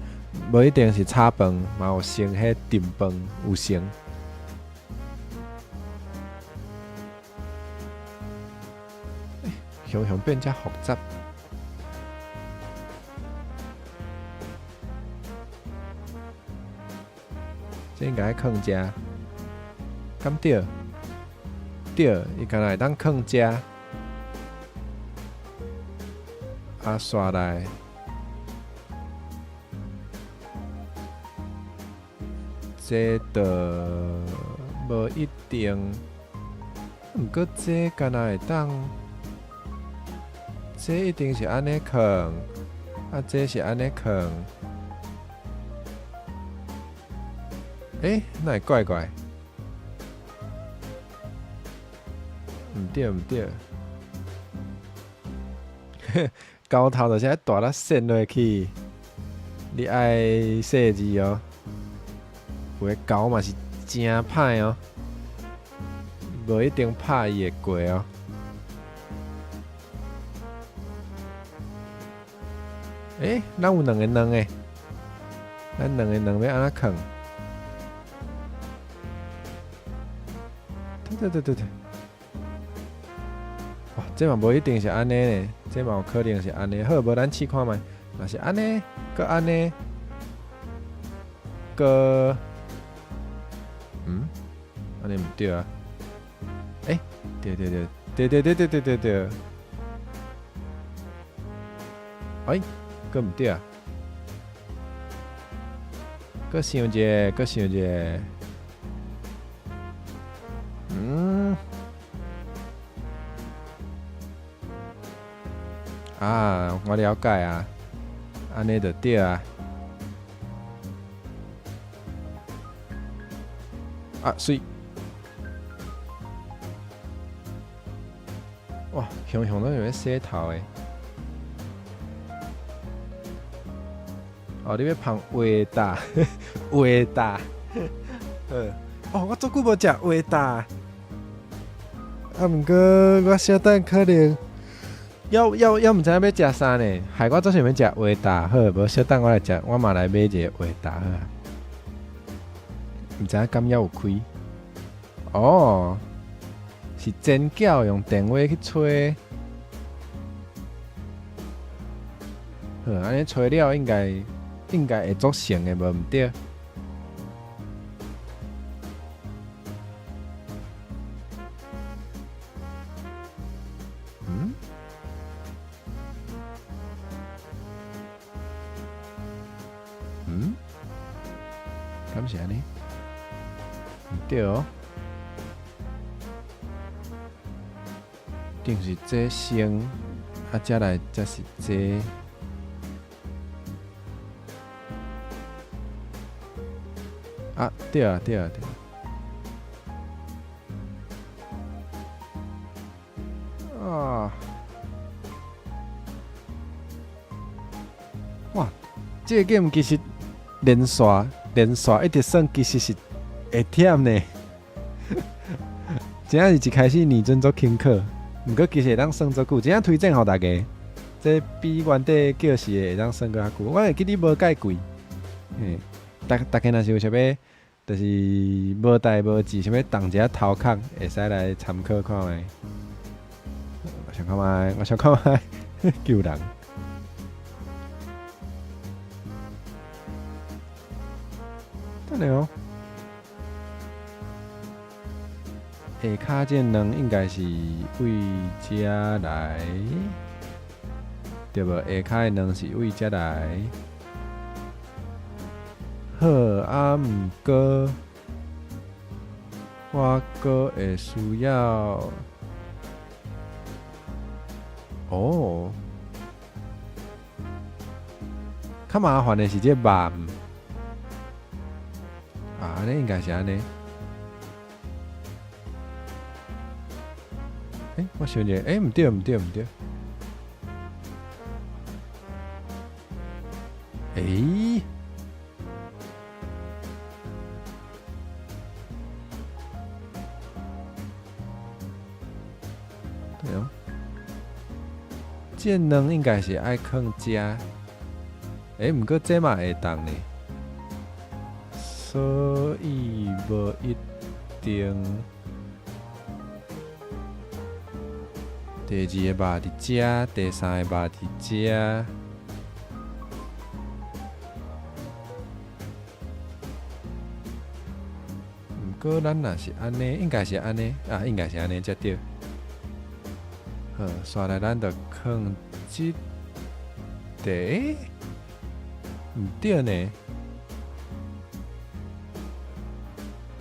無一定是炒飯，嘛有成彼燉飯有成。雄雄變遮複雜。這應該愛囥遮，敢對？對，伊敢若會當囥遮。啊，煞來，這就無一定。毋過這敢若會當，這一定是按呢囥，啊，這是按呢囥。欸，哪會怪怪？毋對毋對，猴頭就是愛大力扇落去，你愛細緻哦。有的猴嘛是誠歹哦，無一定拍伊會過哦。欸，咱有兩个卵的，咱兩個卵欲按怎囥？對對對對，哇，這嘛無一定是按呢呢，這嘛有可能是按呢。好，無咱試看覓，若是按呢，閣按呢，閣，嗯，按呢毋對啊。欸，對對對，對對對對對對對，哎，閣毋對啊，閣想一下，閣想一下。嗯，啊，我了解啊，按呢就對啊。啊，媠！哇，雄雄攏用咧洗頭的。哦，你欲芳畫膽，畫膽。哦，我足久無食畫膽。啊，毋過我小等可能，猶毋知影欲食啥呢？害我足想欲食維達好，無小等我來食，我嘛來買一个維達好啊。毋知影敢猶有開？哦，是煎餃用電話去吹。好，按呢吹了應該會足成的，無毋對。嗯？嗯？敢是按呢？毋對哦。定是這先，啊，才來才是這。啊，對啊，對啊，對啊。啊！哇，這個 game 其實連續連續一直耍，其實是會忝呢。真正是一開始擬真足輕巧，毋過其實會當耍足久，真正推薦予大家。這比原底叫時的會當耍閣較久。我會記得無介貴，嘿，逐家若是有想欲，就是無代無誌，想欲動一下頭殼，會使來參考看覓。我想看覓，我想看覓，救人。等下哦，下跤這卵應該是對遮來，對無？下跤的卵是對遮來。好，啊，毋過我閣會需要，哦，較麻煩的是這肉，啊，按呢應該是按呢。欸，我想一下，欸，毋對，毋對，毋對。欸？對哦，這卵應該是愛囥遮，欸，毋過這嘛會當呢，所以無一定。第二个肉佇遮，第三个肉佇遮。毋過咱若是按呢，應該是按呢，啊，應該是按呢才對。好，紲來咱就囥這塊，毋對呢。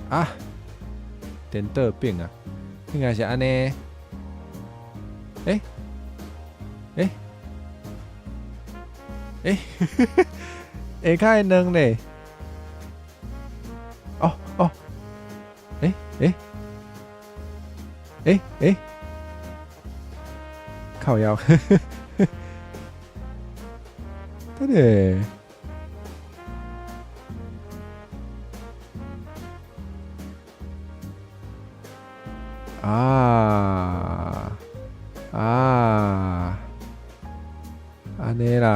啊，顛倒反啊，應該是按呢。欸欸欸，下跤的卵咧？哦哦，欸欸欸欸，靠腰，等下。啊啊，按呢啦，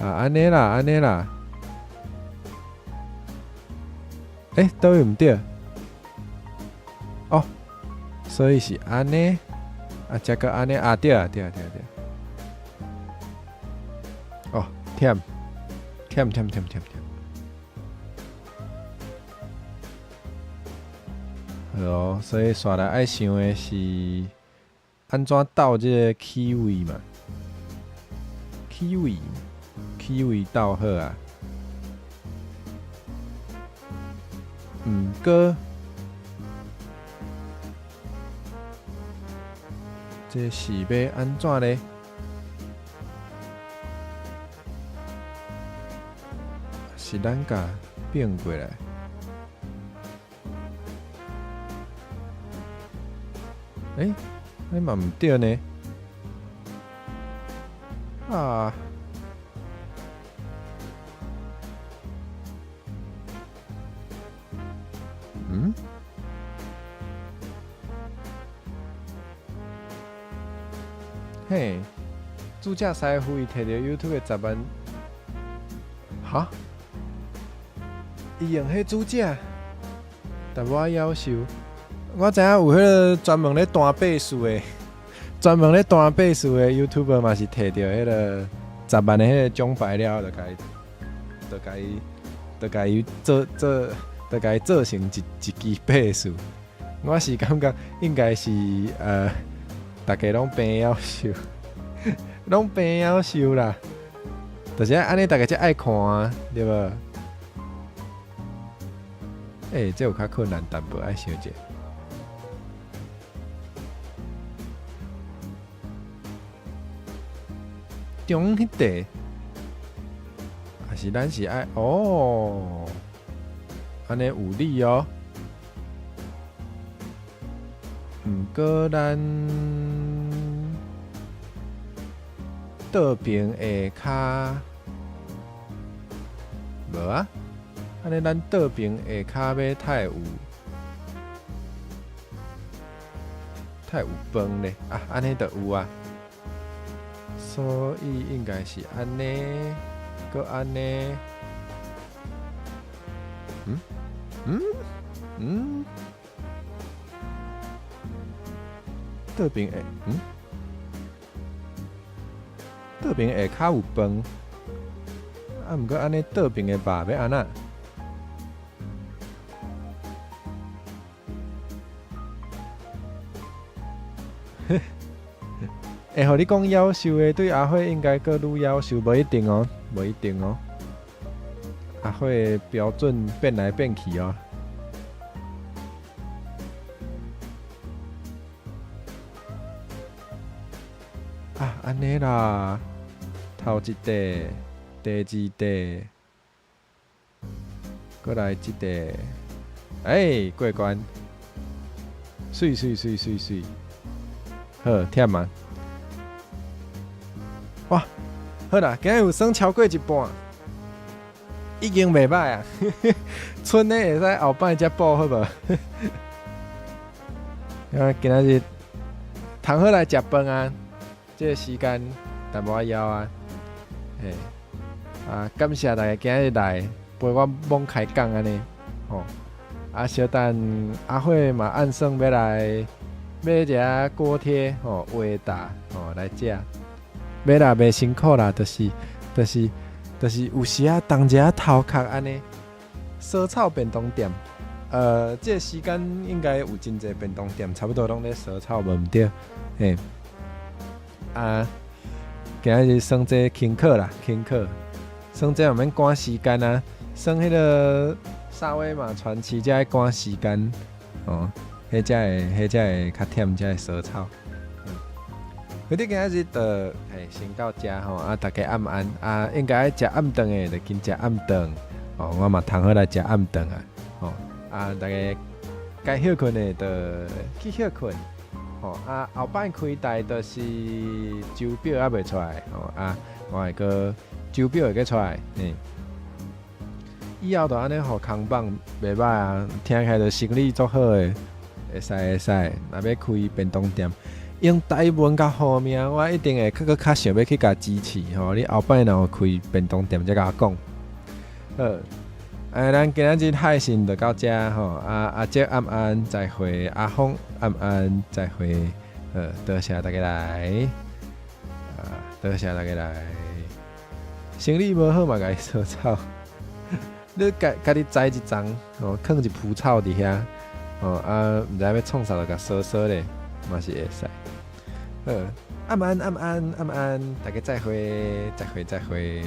啊按呢啦，按呢啦，欸，佗位毋對？哦，所以是按呢，啊，這閣按呢，啊對啊對啊對啊對。哦，忝，忝忝忝忝忝。好哦，所以紲來愛想的是按怎鬥這个氣味嘛？氣味，氣味鬥好啊。毋過，這是欲按怎咧？是咱共變過來？欸，按呢嘛毋對呢。啊！嗯？彼嘿，主食師傅伊摕著 YouTube 的10萬，哈？伊用彼主食，淡薄仔夭壽。我知影有彼个專門咧彈倍數的，專門咧彈倍數的 YouTuber 嘛是摕著彼个十萬的彼个獎牌了，就共伊做做，就共伊做成一支倍數。我是感覺應該是逐家攏病夭壽，攏病夭壽啦。就是按呢，逐家才愛看啊，對無？欸，這有較困難淡薄，愛想者。中彼塊，還是咱是愛哦，按呢有理哦。毋過咱倒爿下跤無啊？按呢咱倒爿下跤欲太有飯咧啊！按呢就有啊。所以應該是按呢，閣按呢。嗯嗯嗯，倒爿下嗯，倒爿下跤有飯，啊，毋過按呢倒爿的肉欲按怎？會予你講夭壽的，對阿火應該閣愈夭壽，無一定哦，無一定哦。阿火的標準變來變去哦。啊，按呢啦，頭一塊，第二塊，閣來這塊，欸，過關，媠媠媠媠媠，好，忝啊！哇，好啦，今日有耍超過一半，已經袂䆀啊！賰的會使後擺才補好無？啊，今仔日通好來食飯啊！這个時間淡薄仔枵啊，嘿，啊，感謝大家今日來陪我猛開講按呢，吼，啊，小等阿火嘛按算欲來買一下鍋貼吼，畫達吼來食。欲啦，袂辛苦啦，就是有時仔動一下頭殼按呢。燒草便當店，這个時間應該有真濟便當店，差不多攏咧燒草，無毋對，嘿。啊，今仔日耍這輕課啦，輕課，耍這毋免趕時間啊，耍彼个沙威瑪傳奇才愛趕時間，哦，彼才會較忝，才會燒草。佢哋今仔日就嘿先到遮吼，啊，大家暗安啊，應該愛食暗頓的就緊食暗頓，哦，我嘛通好來食暗頓啊，吼，啊，大家該歇睏的就去歇睏，吼，啊，後擺開台就是周表猶未出來，吼，啊，我會閣周表會閣出來，嘿，以後就按呢予空放袂䆀啊，聽起來就生理足好的，會使會使，若欲開便當店。用台文佮號名，我一定會閣閣較想欲去共支持吼。你後擺若有開便當店，才共我講。好，哎，咱今仔日海信就到遮吼。啊，阿叔暗安再會，阿峰暗安再會。好，多謝大家來。啊，多謝大家來。生理無好嘛，共伊燒草。你家家己栽一叢吼，囥一匏草佇遐吼，啊，毋知欲創啥就共燒燒咧，嘛是會使。好，暗安暗安暗安，大家再會，再會再會。